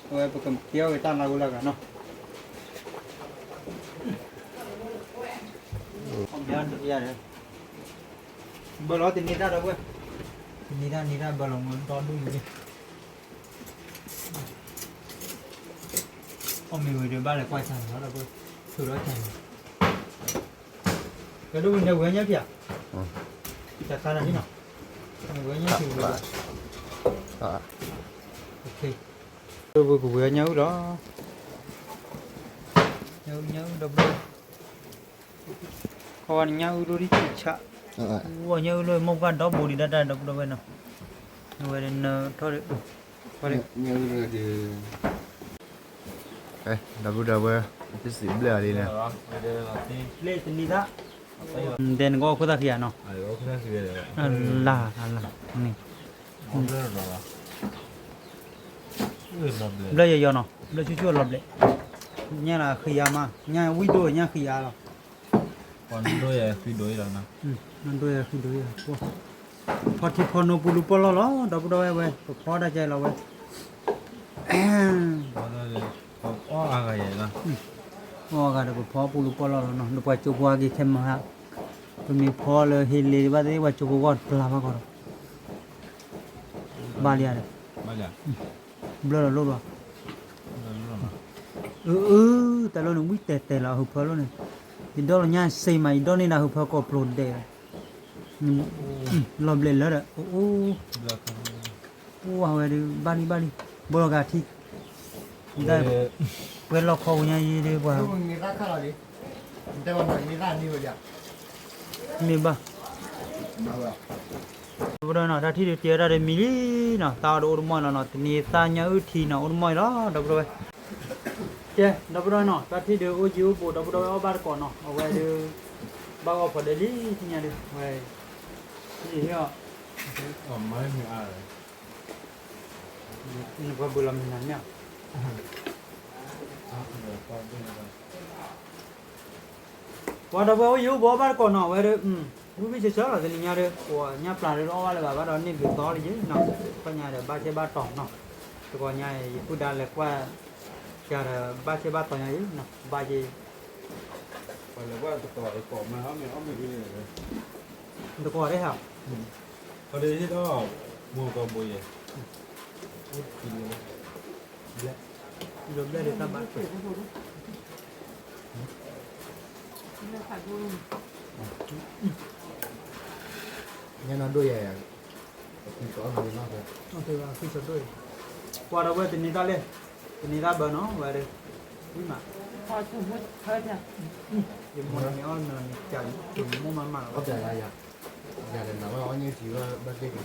အဝဲပကကဲအီၣ်ဂ့ၤတၢ်လၢဂိၢ်လၢဂၤနီၤ ဘၢလီၤတန့ၤတၢ်ဒီပုၢ်ဝဲၢ်, တန့ၤတၢ်န့ၤတၢ်ဘၢလီၤမူဒီဒူၣ်လံ, အီၣ်မ့ၤဝံၤဒီးဘၣ်လဲၤကွၢ်ဆါန့ၣ်လီၤဒီပုၢ်ဝဲၢ်, ထုးထီၣ်ဆါန့ၣ်, ကဲဒိၣ်ဝံၤန့ၣ်ဝံၤညၣ်ဖံးဧါ, တၢ်ခါတၢ်န့ၣ်နီၤ, ဝံၤညၣ်ဖံးဝံၤလီၤ, ဒိၣ်ဝံၤကဝံၤညၣ်အုၣ်လီၤ, ညၣ်အုၣ်ညၣ်အုၣ်ဒီပုၢ်ဝဲၢ် ခီဝဲန့ၣ်ညၣ်အုၣ်ဒိၣ်ဒံးဆံးဆး, ဝဲညၣ်အုၣ်ဒိၣ်မ့ၢ်ပှၢ်ဒီဘိဒံးဒၣ်တၢ်ဒီပုၢ်ဒီဝဲၢ်နီၤ, အဝဲဒၣ်နထီၣ်ဒံး, ဒီပုၢ်ဒီဝဲၢ်, ပစံးဘျဲၣ်အီၤလံန့ၣ်, တဲနကအီၣ်ခိၣ်သၣ်ခံဂၤနီၤ, လၢ်, လၢ်, ဘျၢယီၤယီၤနီၤ ဘျၢဆူၣ်ဆူၣ်လီၤဘျဲၣ်, ညၣ်လၢဃံယါမး ညၣ်ဝံၣ်ဒိၣ်ညၣ်ဃံယါလီၤ, ဒိၣ်ယၤဃံဒိၣ်ယၤ, ဖီထံဖီနိပူၤလူၤပီၢ်လီၢ်လီၤ ဒီပုၢ်ဒီဝဲၢ်ဝဲ ပဖီတၢ်ကဲလီၤဝဲ, အီၣ်ဂၤဒီးပဖီပူၤလူၤပီၢ်လီၢ်လီၤနီၤ ဒီးပှၤကၠိဖိအါက့ၤခဲမုၢ်ဟါ, ပမ့ၢ်ဖီလၢဟ့လ့ၤဘၣ်သ့ၣ်ပှၤကၠိဖိဂီၢ်တပျၢ်ဘၣ်ကီးဒီး, ဘၣ်လံဧါဒီး, ဘျၢလီၤလိၣ်လီၤ, အၢ, တၢ်လီၢ်န့ၣ်ဝံၣ်တဲာ်တဲာ်လီၤ အဟၢဖၢလီၢ်န့ၣ်, ယဒီလီၤညါစ့မး ယဒီန့ၢ်ဒၣ်ဟၢဖၢကိးပျိဒဲးလီၤ, လီၤဘျဲၣ်လၢဒီး အိၣ်အိၣ်, ပှၤဝဲဒုး ဘၣ်လံဘၣ်လံ, ဘီလီၤဂာ်ထံ, ပှဲၤလီၢ်ခီပူၤညါအံၤဒုးပှၤ, မ့ၢ်ဘၣ်, ဒီပုၢ်ဒီဝဲၢ်နီၤ တၢ်ထံၣ်ဒုးတဲဝဲဒၣ်ဒီးမံၤလံနီၤ သးအီၤဒုးအိၣ်တမီၢ်လီၤနီၤ တနံၤသၣ်ညၣ်အုၣ်ထံနီၤ အိၣ်တမီၢ်အံၤလီၤ ဒီပုၢ်ဒီဝဲၢ်, ကဲ ဒီပုၢ်ဒီဝဲၢ်နီၤ တၢ်ထံၣ်ဒုးအိၣ်ယံၤအိၣ်ဘူး ဒီပုၢ်ဒီဝဲၢ်အီၣ်ဘၣ်တကိးနီၤ အဝဲဒုး ဘၣ်ဂီၢ်ဖီဒ့လံ ထံၣ်ညါဒုး ဝဲ, အီၤ, နပှၤဘုလီၤမုၢ်နၤန့ၣ်, ပှၤဒီပုၢ်ဝဲၢ်အိၣ်ယံၤအိၣ်ဘူးအီၣ်ဘၣ်တကိးနီၤ အဝဲဒုး, ဝံၣ်ဝံၣ်ဆၢဆၢလီၤ တနံၤညါဒုး ပှၤညၣ်ပျၢ်ဒုးအီၣ်ဘၣ်လၢၤဘၣ် ဘၣ်ဒီးန့ၢ်ဘျုးသီလံယ့ၤနီၤ ခီညါဒီးဘၣ်ဆဲးဘၣ်တီၤနီၤ တဂီၤညါအံၤ ယပုၢ်ဒါလဲၤကွၢ် ကဒီးဘၣ်ဆဲးဘၣ်တီၤညါအံၤနီၤ ဘၣ်ယ့ၤ တကိးတဟါ ဘျဲၣ်ဒိၣ်တၢ်ဘၣ် ညၣ်နီၢ်ဒိၣ်ယၤ, ပှၤဒီပုၢ်ဝဲၢ်တနံၤတၢ်လဲၣ်, တနံၤတၢ်ဘၢနီၤ ဝဲဒၣ်, ဝံၣ်မး, ယမိၢ်န့ၣ်မ့ၢ်အီၣ်နၤန့ၣ် ကမိၢ်မးမးလီၤ, ယၤဒီးနၤဝဲအီၣ်ညၣ်ထံဝဲဘၣ်သ့ၣ်ကဒံ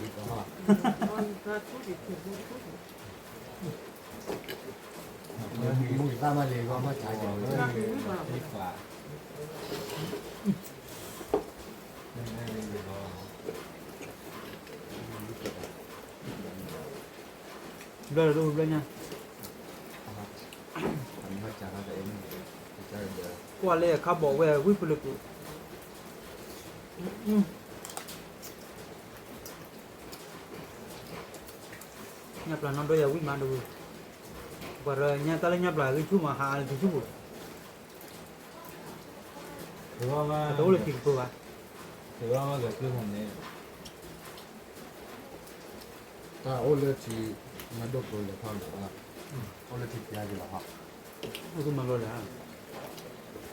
ကီးဟီ မူကသၣ်မးလံ ဂီၢ်မးဆါက့ၤလီၤ, ဘျၢလၢဘျၢညါ, ကွၢ်လၢအခါဘီၣ်ဝဲဝံၣ်ဖုလၢပူၤ ညၣ်ပျၢ်နီၢ်ဒိၣ်ယၤဝံၣ်မးဒိၣ်, ပှၤဒီးညါတၢ်လၢညါပျၢ်ဂ့ၢ်ဆူၣ်မး ဟးအါလၢထံဆူၣ်ပူၤ, တအိၣ်လၢထံကပၢဘၣ်, တၢ်အိၣ်လၢထံ, မၤဒိၣ်ကျိလဲၤထီၣ်လၢၤဘၣ်, အိၣ်လၢထံဖျါက့ၤလီၤဟီ, အိၣ်မၤလီၤလဲၣ်, ထံဃၢၤက့ၤလီၤ,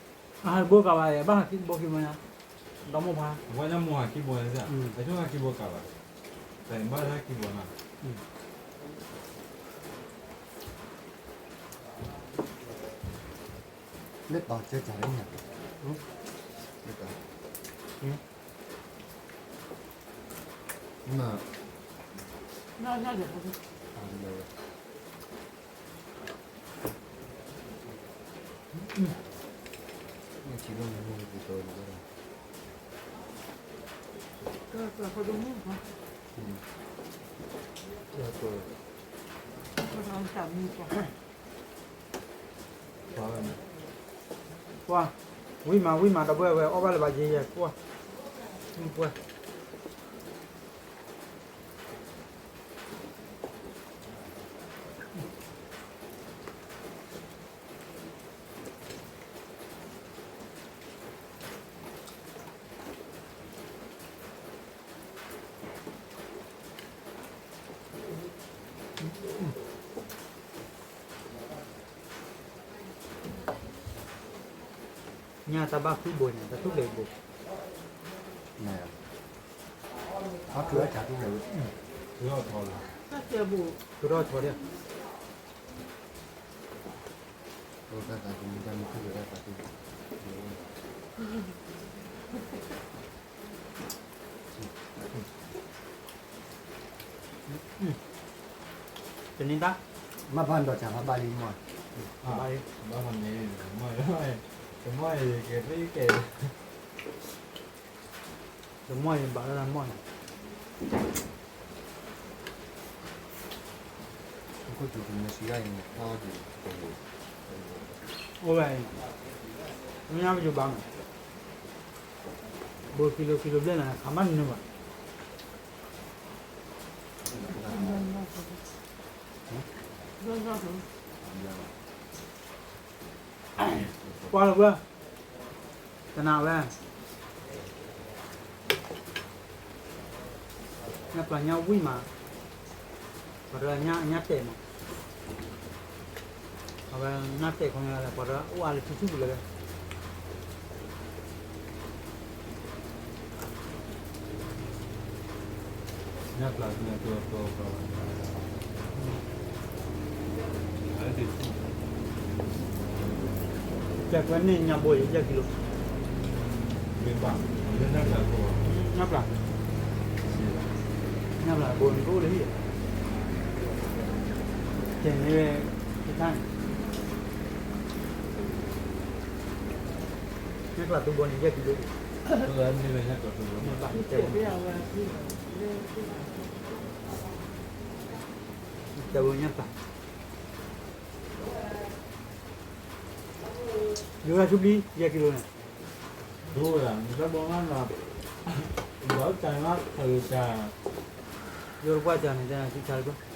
အဟးတဘိကးဘၣ် ဘၣ်ဟးခံဘိခံဘိညါ, ဒီမိၢ်ဖါ, အဝဲညါမိၢ်ဟးခံဘိညါ, အဆိဟးခံဘိကးဘၣ်, တဘၣ်ဟးခံဘိနီၤ, လၢတီၤကၢကၢလၢညါ, လၢတီၤ, ကွၢ်, ဝံၣ်မး ဝံၣ်မး ဒီပုၢ်ဝဲၢ် အီၣ်ဘၣ်လၢၤဘၣ်ယဲယဲ ကွၢ်, မုၢ်ပှၢ် ညါတၢ်ဘၣ်ဃုဘိညါ တၢ်ထူၣ်ဖျဲးဘိ, အါထူၣ်အါထူၣ်ဖျဲးဘိ, ထူၣ်ထီၣ်ထီဒီး, တၢ်သးသမူ တၢ်မုၢ်ခုၣ်ဖျဲးတၢ်သးသမူ တနံၤတၢ်, မ့ၢ်ဘၣ်ဒီးစၢ်ဖးဘၣ်လံမီၢ်, ဘၣ်လံ, ဘၣ်မီၢ်န့ၣ်, တမီၢ်အံၤကဲသ့ကဲ, တမီၢ်အံၤဘၣ်လၢတၢ်မီၢ်န့ၣ်, အိၣ်ဝဲအံၤ, မ့ၢ်ညါပယိၤဘၣ်မး, ဘိခံလိခံလိဘျဲၣ်နၤ ခးမးနၢၤဘၣ် ကွၢ်လၢၤ, တနၤဝဲ, ညါပျၢ်ညါဝံၣ်မး, ပှၤတဂၤညါတဲာ်မး, အဝဲညါတဲာ်ခီညါလၢ ပှၤတဂၤအိၣ်အါလၢထံဆူၣ်ပူၤလၢၤဝဲ ညၣ်ပျၢ်န့ၣ် ကၠီကၠီကၠီ, ကဲခွဲန့ၣ်ညါဘိယဲၢ်ကံလိ, ညၣ်ပျၢ်, ညၣ်ပျၢ်ဘိန့ၣ်ကအိၣ်လၢဟံၣ်, ကဲန့ၣ်ဝဲ, တခါန့ၣ် ညၣ်ပျၢ်သူဘိန့ၣ် ယဲၢ်ကံလိ, တဲဝဲညၣ်ပျၢ်, ယိၤရၤဆူဘျံ ယဲၢ်ကံလိန့ၣ်, ဒိၣ်ဝဲဒၣ် နတၢ်ဘီမးနီၤ, ဘၣ်တၢ်မး ဖးဂ့ၤတၢ်, ယိၤတပှၢ်တၢ်န့ၣ် တၢ်ဆံဆါတပှၢ်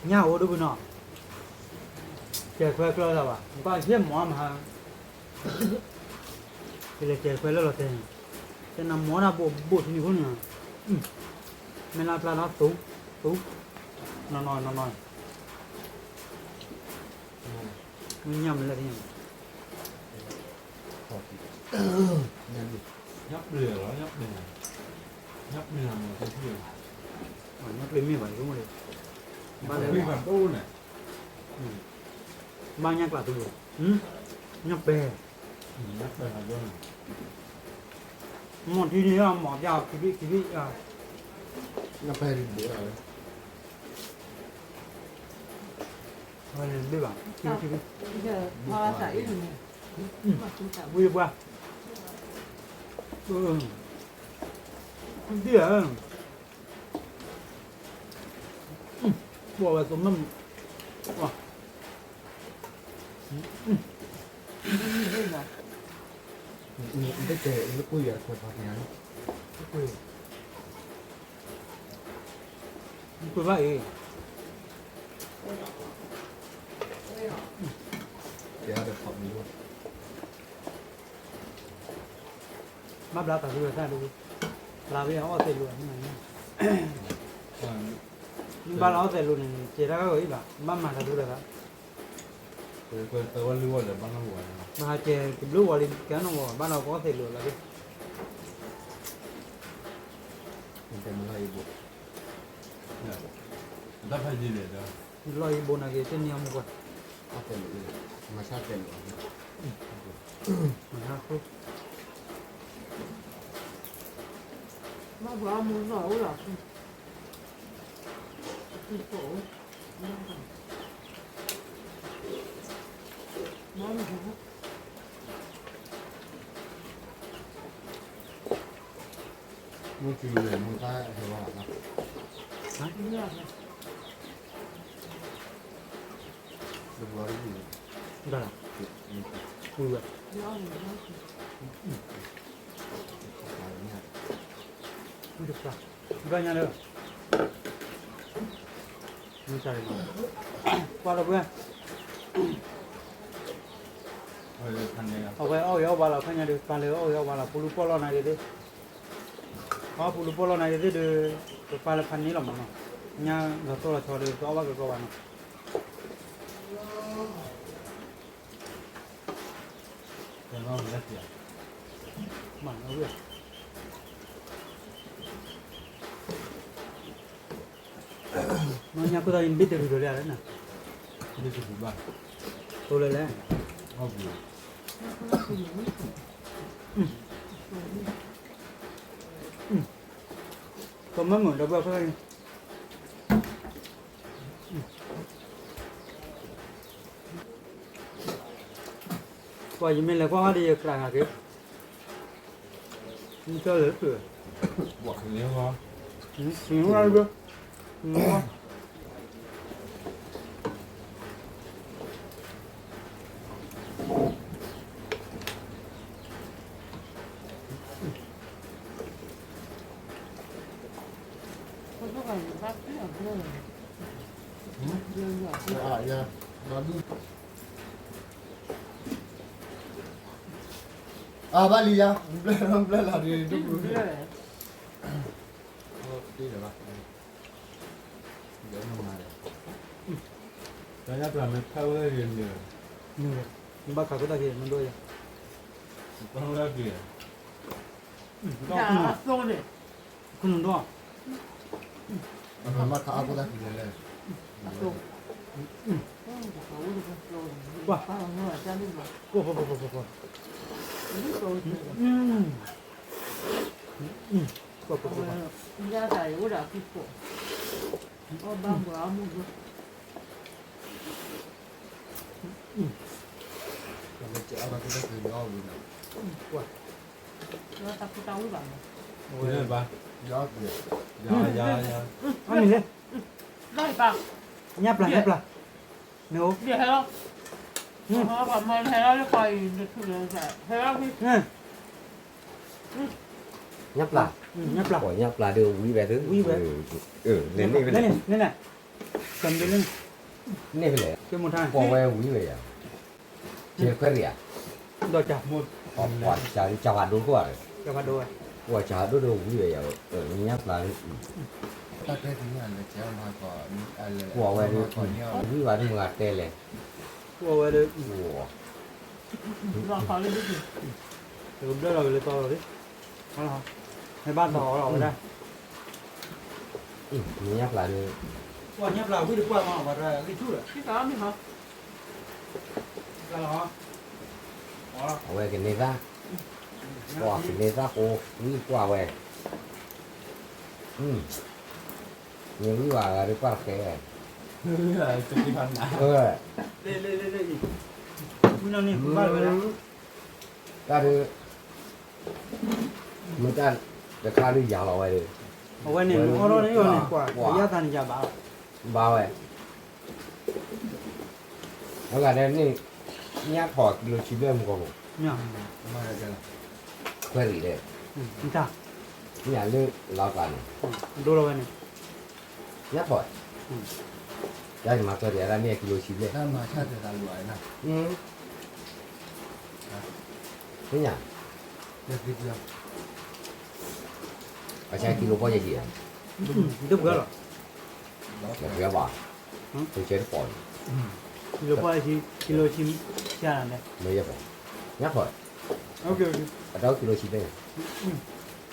ညၣ်အိၣ်ဒိၣ်ပနီၤ, ကဲခွဲကျီသးဘၣ် နကွၢ်ယဲၢ်မီၤမဟါ, ကလဲၤကဲခွဲလၢလီၤတဲာ်န့ၣ်, ကဲနမီၤတၢ်ဘိးဘိးထံန့ၣ်ခိၣ်န့ၣ်, မ့ၢ်လၢပျၢ်ဒီးသူ, သူ, နီၢ်နီၢ်နီၢ်နီၢ်, မ့ၢ်ညၣ်မလဲၣ်သ့ၣ်ညါ, ညၣ်ပျ့ၤလီၤ ညၣ်ပျ့ၤ, ညၣ်ပျ့ၤမ့ၢ်ဘၣ်, ဘၣ်လၢ ဘၣ်ညၣ်ကျးသူ, ညၣ်ပဲ, မီၢ်ထံန့ၣ် မီၢ်ပျၢ်ခံဘ့ၣ်ခံဘ့ၣ်, ညၣ်ပဲ, ဘ့ၣ်ဘၣ်, ဝံၤပှၢ်, ဒ်ဧါ, ဘိးဝဲသိးမုၢ်, ကွၢ်ဘၣ်အံၤ, ဘၣ်ဘျါတၢ်ဒုးတၢ်သၣ်ဒုး, ဘျါဝဲအီၣ်သဲးလိာ်, မ့ၢ်ဘၣ်လၢအီၣ်သဲးလိာ်န့ၣ် ကဲတၢ်ဂၤဂီၤအံၤဘၣ်, ဘၣ်မၤတၢ်ဒုးတၢ်သၣ်, မၤဟးကဲတဘျုးဝီၤလံ ကဲနီၢ်ဝီၤ ဘၣ်ဒီးကအီၣ်သဲးလိာ်လီၤ, တၢ်ဖးယံာ်လဲၣ်ဒီး, လီၤအံၤဘိနာ်က့ၤ တနံၤအမူကွၢ်, အီၣ်သဲးလိာ်, မၤဆါသဲးလိာ်, မၤဆါဃု, ဘၣ်ဘၣ်အမူနီၢ်အိၣ်လီၤ, မုၢ်ဆူၣ်န့ၣ် မုၢ်သၣ်ဟဲဝဲလီၤ, တဘျီတဘျီ, ဝဲ, ဝဲတပျၢ်, ဘျီညါလၢ မုၢ်ဆါ, ကွၢ်လီၤပှဲၤ, အဝဲအီၣ်ဂ့ၤအီၣ်ဘါလီၤ ခါညါဒုး ပာ်လၢအီၣ်ဂ့ၤအီၣ်ဘါလီၤ ပူလူပီၢ်လီၢ်နာ်က့ၤသ့ၣ်, အီၣ်ပူလူပီၢ်လီၢ်နာ်က့ၤသ့ၣ်ဒီး ပပာ်လၢဖးန့ၢ်လီၤမးနီၤ, ညါလီၤတိၢ်လီၤဆီဒီး တအီၣ်ဘၣ်ကကီဘၣ်နီၤ. မ့ၢ်ညါခိၣ်သးအံၤ ဘ့ၣ်တရံးဒီးလၢ်လၢ်န့ၣ်, တိၢ်လၢ်လၢ်, ကမၢမုာ်ဒီးဘၣ်ဖဲ ကွၢ်ယမ့ၢ်လဲၤကွၢ်ဝဲဒီးယကြၢးဟးက့ၤ, မ့ၢ်ကၢ်လဲၤတၢ်, ဘၣ်န့ၣ်, အဘၣ်လံယါ, ဘျၢလီၤဘျၢလီၤဒီး, တဘၣ်, တၢ်ညၣ်ပျၢ်မ့ၢ်ဖးဝဲန့ၣ်, ဘၣ်ခးကတၢၢ်က့ၤမ့ၢ်ဒိၣ်ယါ, တၢ်က့ၤ, ခိၣ်နူာ်ဒိၣ်, မ့ၢ်ခးအါခိၣ်တၢ်က့ၤလဲၣ်, ကွၢ်, ကွၢ်, ကွၢ်, ကွၢ်, ကွၢ်, ကွၢ်, ညၣ်ပျၢ်, ညၣ်ပျၢ်, မ့ၢ်အိၣ်, ညၣ်ပျၢ်, ညၣ်ပျၢ်, ညၣ်ပျၢ်ဒီးဝံၤဝဲသု, ဝံၤဝဲ, န့ၣ်, န့ၣ်, န့ၣ်ဖဲလဲၣ်, ကွၢ်ဝဲဝံၤဝဲယါ, ဆဲးခွဲးရံၣ်ဧါ, ဒီး, ကွၢ်စၢ်ဖးဒိၣ်ကွၢ်, ကွၢ်စၢ်ဖးဒိၣ်ဒီးဝံၤဝဲယါ, ညၣ်ပျၢ်, ကွၢ်ဝဲ, ဝံၤဝဲဒ်မုၢ်ဂၤတဲလဲၣ်, ကွၢ်, တကဘျၢလီၤဝဲလၢတီလီၤ, မ့ၢ်ဘၣ်တီအီၤလီၤဝဲဒၣ်, ညၣ်ပျၢ်န့ၣ်, ကွၢ်ညၣ်ပျၢ်ဝံၤတကွၢ်မး ပှၤတဂၤဂံၢ်ဆူၣ်လီၤ, အဝဲကန့ၢ်သၣ်, ကွၢ်ကန့ၢ်သၣ်ဃိ, ဝံၤကွၢ်ဝဲ, မ့ၢ်ဝံၤဝဲအဂၤဒီးကွၢ်တဃဲ, တၢ်ဒုး, မ့ၢ်တၢ်တခါဒုးယၤလီၤဝဲဒီး, အဝဲန့ၣ် အီၣ်ထီၣ်န့ၣ် ကွၢ်, ယါသးန့ၣ်ယၤဘၣ်, ဘၣ်ဝဲ, အဂၤဒဲးန့ၣ်, ညၣ်ထီၣ်ကံလိဆံဘျဲၣ်မူကီၢ်မူ, ခွဲးရံၣ်လဲၣ်, ညၣ်လၢလီၤပာ်န့ၣ်, ဒိလီၤဝဲန့ၣ်, ညၣ်ထီၣ်, ယမၤကၢတၢ်ဒၣ်မ့ၢ်ကံလိဆံဘျဲၣ်, သ့ၣ်ညါ, အဆၢကံလိဖီယဲၢ်ဆံ, တပှဲၤလီၤ, တပှဲၤဘၣ်, တဆဲတပီၢ်န့ၣ်, ကံလိဖီယဲၢ်ဆံ, ကံလိဆံ, မ့ၢ်ယဲၢ်ပီၢ်, ညၣ်ထီၣ်, အတၢ်ကံလိဆံ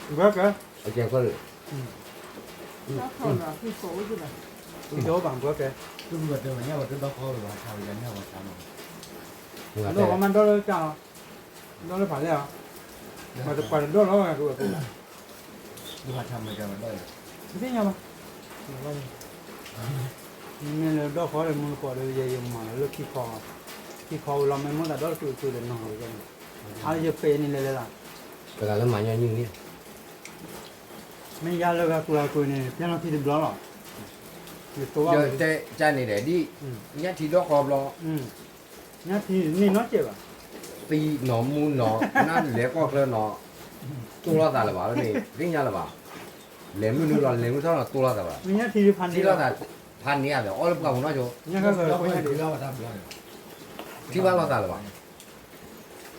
ဘျဲၣ်, ကဲ, ဒီးဘၣ်ဘၣ်ကဲ, ဒီးမၤဒီလၢကၢ်လီၤ, ဒီလၢဖးလဲၢ်လီၤ, မ့ၢ်ဒီးပှၤတဒီလီၤကၢ်ကၢ, သ့ၣ်ညါဘၣ်, မ့ၢ်လၢဒီဃီဒီးမူတကိးဒီး ယဲယမၤလၢခံခီ, ခံခီဝံၤလီၤ မ့ၢ်မိၣ်သးဒီတကုာ်အကျိၤဒီးနီၤလီၤ, အါယပဲာ်န့ၣ်လဲၤလဲၤလီၤ, တဂၤလၢမၤညီနုၢ်န့ၣ်, မ့ၢ်ယါလၢဂၤကုၤဂၤကုၤန့ၣ် ပျဲလီၤခံတဘျီလီၤ, ယတိၢ်ဘၣ်, ကန့ၣ်ဒီးဒ်, ညၣ်ထံဒီဃီဘျီ, ညၣ်ထံန့ၣ်နီတစဲးဘၣ်, သံနီၢ်မူနီၢ် နၢ်လဲၤကီၢ်ချၢနီၢ်, တိၢ်လိာ်သးလၢၤဘၣ်န့ၣ် သ့ၣ်ညါလၢၤဘၣ်, လဲၤမုၢ်နုာ်လီၤ လဲၤမုၢ်ထီၣ်နီၢ် တိၢ်လိာ်သးဘၣ်, ထံၣ်လိာ်သး, ဖးန့ၢ်အသး အီၣ်လၢပှၢ်ပူၤနီၢ်ဆိ, ထံၣ်ဘၣ်လိာ်သးလၢၤဘၣ်, တ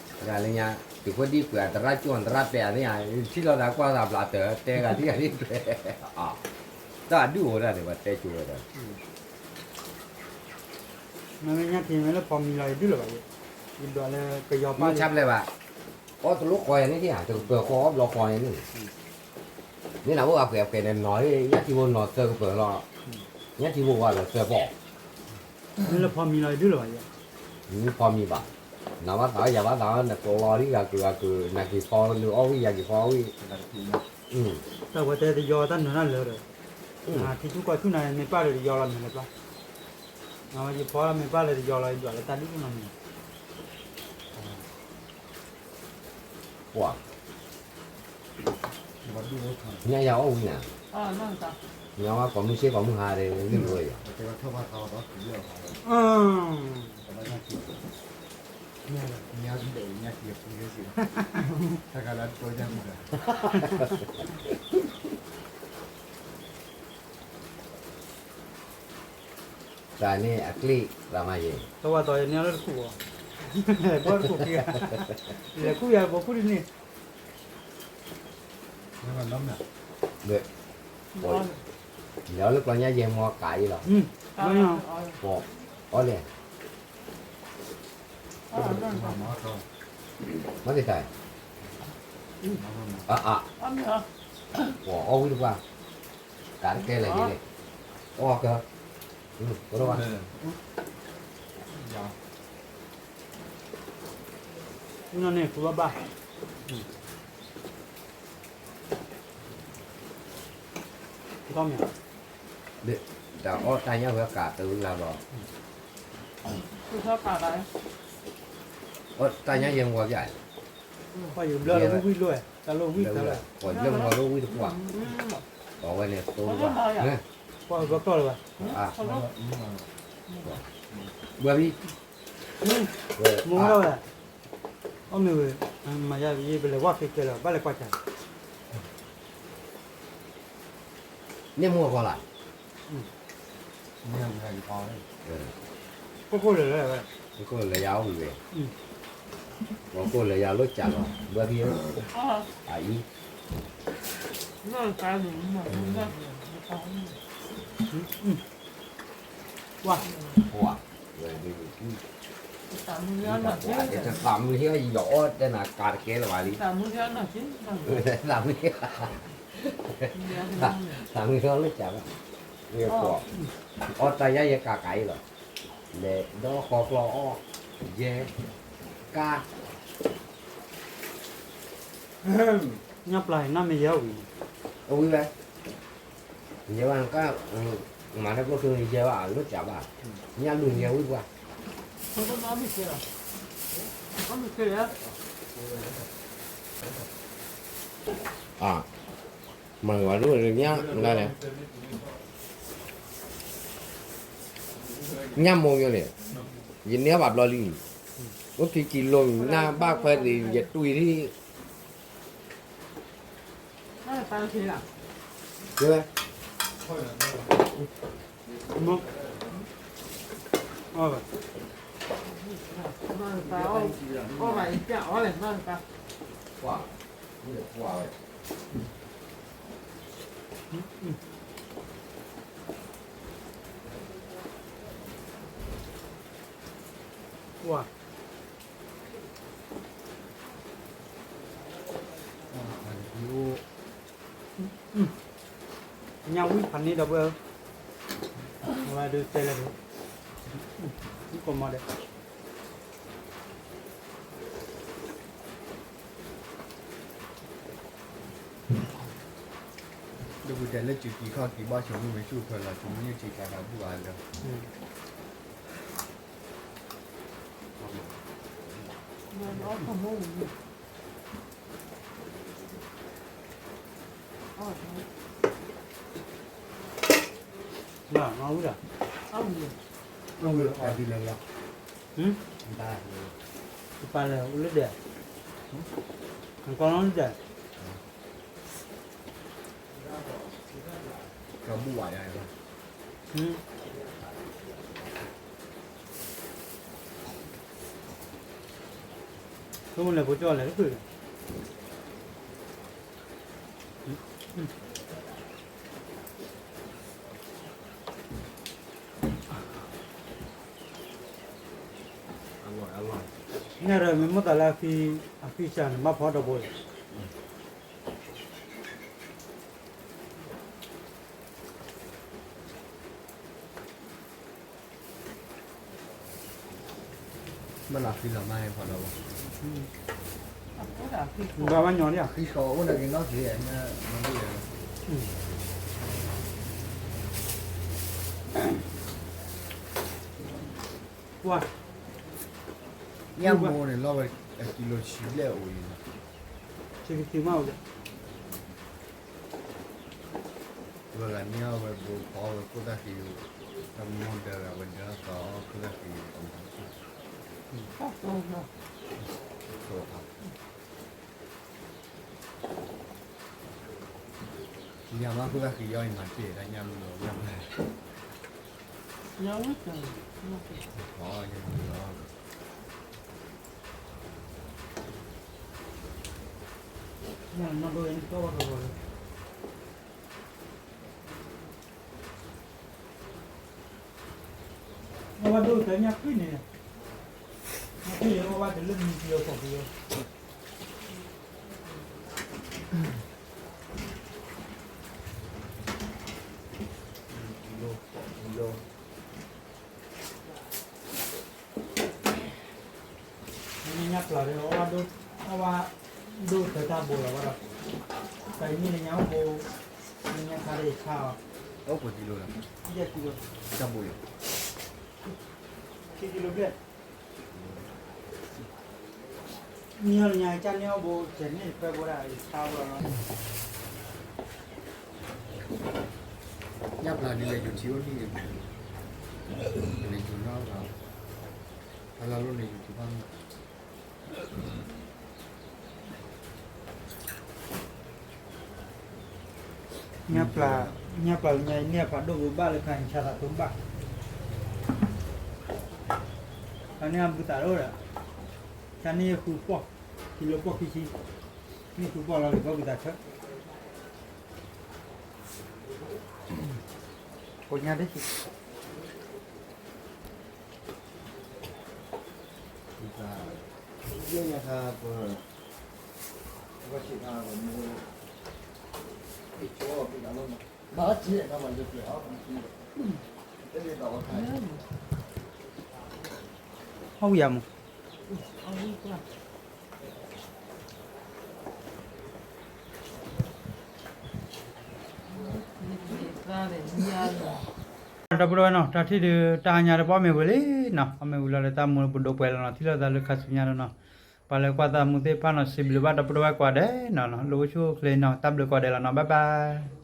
ဂၤလၢညါ, တုၤဃိဒ်ကွဲးအသရၣ်ကၠိၣ်အသရၣ်ပဲာ်အသ့ၣ်ညါ, ထံၣ်လိာ်သးကွၢ်သးဘျးတၢၢ် တဲဂၤထံၣ်ဂၤဒ်ကျဲ, တၢ်ဒုၣ်အိၣ်ဒၣ်န့ၣ် ပှၤတဲကၠိဝဲဒၣ် မ့ၢ်ညၣ်ထံမ့ၢ်လၢဖီမံလီၤ ယဒုၣ်လၢၤဘၣ်, ယဒွးလၢကယီၤပၢ်, မုၢ်ဆါဖျဲးဘၣ်, အီၣ်တလိၣ်ဃီယၤန့ၣ်ထံၣ်ဧါ တကပၢၤဃီအီၣ်ဘျီဃီန့ၣ်, မ့ၢ်နၤအိၣ်အပှဲၤအပှဲၤန့ၣ်နီၤ, ညၣ်ထံဖိနီၤသၢကပၢၤလီၤ, ညၣ်ထံဖိဝါဒီးသၢပီၢ်, မ့ၢ်လၢဖီမံလီၤယဒုၣ်လၢၤဘၣ်, မ့ၢ်ဖီမံဘၣ်, နဘၣ်သးအီၣ်ယၤဘၣ်သးအီၣ် နကလီၤဒ်ဂၤကုၤဂၤကုၤ နက့ၤဖီလၢအီၣ်ဝံၣ်ယၤက့ၤဖီအီၣ်ဝံၣ်, တၢ်ဝဲတဲတယီၤတၢ်နၢၤတၢ်လၢာ်ဒီး, ထံဆူၣ်ကီၢ်ဆူၣ်နၤမ့ၢ်ပၢ်ဒီးတယီၤလီၤမ့ၢ်လၢပျၢ်, ယဖီမ့ၢ်ပၢ်လၢတယီၤလီၤ ယဒွးလၢတၢ်ဒုၣ်နီၢ်မံၤ, ပှၤ ညါယၤအီၣ်ဝံၤနၤ, ညါဝဲကိးမုၢ်ဆ့ၣ်ကိးမုၢ်ဟါဒီး ဂ့ၢ်ဝဲယၤ, တၢ်န့ၣ်အကျ့ၣ်သးမၤယဲၢ်, တဝၤတီၤယန့ၢ်လၢတခူၣ်ဘၣ်, လဲၤဘီတခူၣ်ခံဂၤ, လဲၤခူၣ်ယၤဘီခူၣ်တန့ၢ် လဲၤအီၣ်လၢကျီညါယဲၢ်မီၤကးအံၤလီၤ, အီၣ်လဲၣ်, မ့ၢ်ကတၢၢ်, အအါ, အီၣ်ဝံၣ်တပှၢ်, ကးတကဲလဲၣ်န့ၣ်, အီၣ်ကၢ, ပဒိၣ်ဘၣ် နီၢ်န့ၣ် ကူဘၣ်ဘၣ်, တၢ်အီၣ်တၢ်ညၣ်ဝဲကးတဂၤလီၤ, အီၣ်တၢ်ညၣ်ယဲၢ်မီၤပျၢ်, ပှၤယဘျၢလီၤဝံၣ်ဝံၣ်လိၣ်ဝဲ, တၢ်လိၣ်ဝံၣ်တၢ်လီၤ, ပှၤဘျၢမီၤလိၣ်ဝံၣ်တပှၢ်, အဝဲန့ၣ်သိတပှၢ်, ပှၤဘျၢကျီၢ်လၢၤဘၣ်, ဘၣ်ဘံ, မိၢ်ဝဲ, အီၣ်မ့ၢ်ဝဲ, မၤယါယပလဲၤဝါဖ့ကျဲလီၤ ဘၣ်လဲၤကွၢ်စၢ်, န့ၣ်မိၢ်အကီၢ်လၢ်, ခိၣ်ခိၣ်လၢာ်လၢာ်ဝဲ, ခိၣ်ခိၣ်လၢာ်ယၤအိၣ်ဝံၤဝဲ, ခိၣ်ခိၣ်လၢာ်ယၤလိၣ်စၢ်လီၤ ဘၣ်ဖံဧၢ, အအံၤ ပှၤ, ပှၤ, တသးမုၢ်ဟ့ၣ်အီၣ်ယီၤအီၣ်တဲနၤကးတကဲလၢၤဘၣ်လံ, သးမုၢ်ဟ့ၣ်, သးမုၢ်ဟ့ၣ်အီၣ်လိၣ်စၢ်ဘၣ်, ပှၤ, အီၣ်တၢ်ယါယဲၢ်ကးကးအံၤလီၤ, လဲၤဒီးဃီကျီအီၣ်, ယဲၢ်, ကါ ညၣ်ပျၢ်နၤမ့ၢ်ယဲၢ်ဝံၤ, အဝံၤဝဲ, ယဲၢ်ဝဲနကါ, မၤတၢ်ကျိၣ်ထူယဲၢ်ဝဲအလိၣ်စၢ်ဘၣ်, ညၣ်လူၤယဲၢ်ဝံၤပှၤ, မၤဝဲဒိၣ်ညၣ်လၢလဲၣ်, ညၣ်မိၢ်ယိန့ၣ်, ယန့ၢ်ဘၣ်ဘျီလံ, အိၣ်ခံကံလိနၢ်ဘၣ်ခွဲးသ့ၣ် ယတွံၢ်ထံၣ် ညၣ်ဝံၣ်ဖးန့ၣ်ဒီပုၢ်ဝဲၢ်, အဝဲဒုးတဲလၢဒုး, ကိးမီၤဒဲး ဒီးပတဲလၢစုကံၤခီၣ်ကံၤဘၣ်ဆိမိၣ်မ့ၢ်ဆူၣ်ခွဲးလီၤ ဆိမိၣ်န့ၢ်ထံကျါတၢ်ဘူၣ်အါလၢ ဝံၤလီၤ, ဝံၤလီၤ, ဝံၤလီၤ, တပာ်လၢအိၣ်လၢဒဲး, နကီလီၤလၢဒဲး, ကဘူၣ်ဝဲယၤလီၤ, ဆိကမိၣ်လဲၤဖိကၠီၣ်လဲၤတဖုၣ်လီၤ. ညၣ်ဒီးမ့ၢ်မိၣ်သးလၢအဖံ, အဖံစၢ်န့ၣ် ဘၣ်ဖီဒီးဘိလီၤ. ဘၣ်လီၤဖံလီၤမါန့ၣ်ဖီဒီးဘိ, ဘၣ်ဘၣ်ညီလံဧါ, ဖံစီအိၣ်န့ၣ်က့ၤနီၢ်က့ၤ, ပှၤ, ညၣ်မိၢ်န့ၣ်လီၤဝဲ, ကံလိဆံဘျဲၣ်အိၣ်လံ, ဆံကသံမးအိၣ်လံ. ဝဲဂၤန့ၢ်အီၣ်ဝဲဘိဖီအီၣ်ဝဲခိၣ်သၣ်ဃံ, တၢ်မိၢ်ဒၢဂၤဝဲဒၢသီအီၣ်ခိၣ်သၣ်ဃံ, ညၣ်မးခိၣ်သၣ်ဃံအီၣ်အံၤမၤတ့ၢ်တၢ်ညၣ်မုၢ်လီၤ, ညၣ်မုၢ်လီၤ. အဝဲဒိၣ်တၢ်ညၣ်ကွံာ်န့ၣ်, ညၣ်ကွံာ်န့ၣ် အဝဲတလၢမံၤကံၤအီၤကိးက့ၤအီၤ, ညၣ်ပျၢ်ဒီး အဝဲဒိၣ်တၢ်တၢ်ဘိလီၤဝဲဒီး, တၢ်အံၤမ့ၢ်လၢညါအိၣ်ဘိ, လၢညါခါဒီးယဆါအီၤ, အိၣ်ပှဲၤကံလိလီၤ, တၢ်ဘိလီၤ, ခံကံလိဘျဲၣ်. နံၣ်အီၤလၢညါ ကၢ်န့ၢ်အီၣ်ဘိ ကဲန့ၢ်တခွဲဘိဒၣ် ယဆါဘိလီၤ. ညၣ်ပျၢ်ဒ်လဲၣ်ယိၤထံအိၣ်ဒံး, လဲၤယိၤနီၢ်ဂၤ, အလၢလိၣ်န့ၣ်ယိၤထံဘၣ်မး. ညၣ်ပျၢ်, ညၣ်ပျၢ်လၢညါအံၤန့ၢ်အဖးဒိၣ်ဘိဘၣ်လၢခါအံၤ ဆါသးတိဘၣ်, ခါန့ၣ်အဘုသးဒိၣ်ဒီး, ခါန့ၢ်ဃုပီၢ်, ခံလၢပီၢ်ခံဆံ, န့ၢ်ဃုပီၢ်လီၤလံၤဘၣ်ဘုသးဆၢ, ကိညါတဆံ ဟီၣ်ဝံၤယါမး, ဒီပုၢ်ဝဲၢ်နီၤ တၢ်ထံၣ်ဒုးတၢ်ဟါညါဒီးပအီၣ်မ့ၤဝံၤလံနီၤ, အီၣ်မ့ၤဝံၤလီၤဒီးတၢ်မူပဒိးပှဲၤလီၤနီၤ, ထံၣ်လိာ်သးလၢခါဆူညါနီၤ, ပှၤလၢကွၢ်သးမူသ့ၣ်တဖၣ်နီၤ စံးဘျုးဘၣ်ဒီပုၢ်ဝဲၢ်ကိးဂၤဒဲးနီၤ, လၢအိၣ်ဆူၣ်အိၣ်ချ့နီၤ တၢ်ဘျုးကိးဂၤဒဲးလီၤနီၤ, bye bye.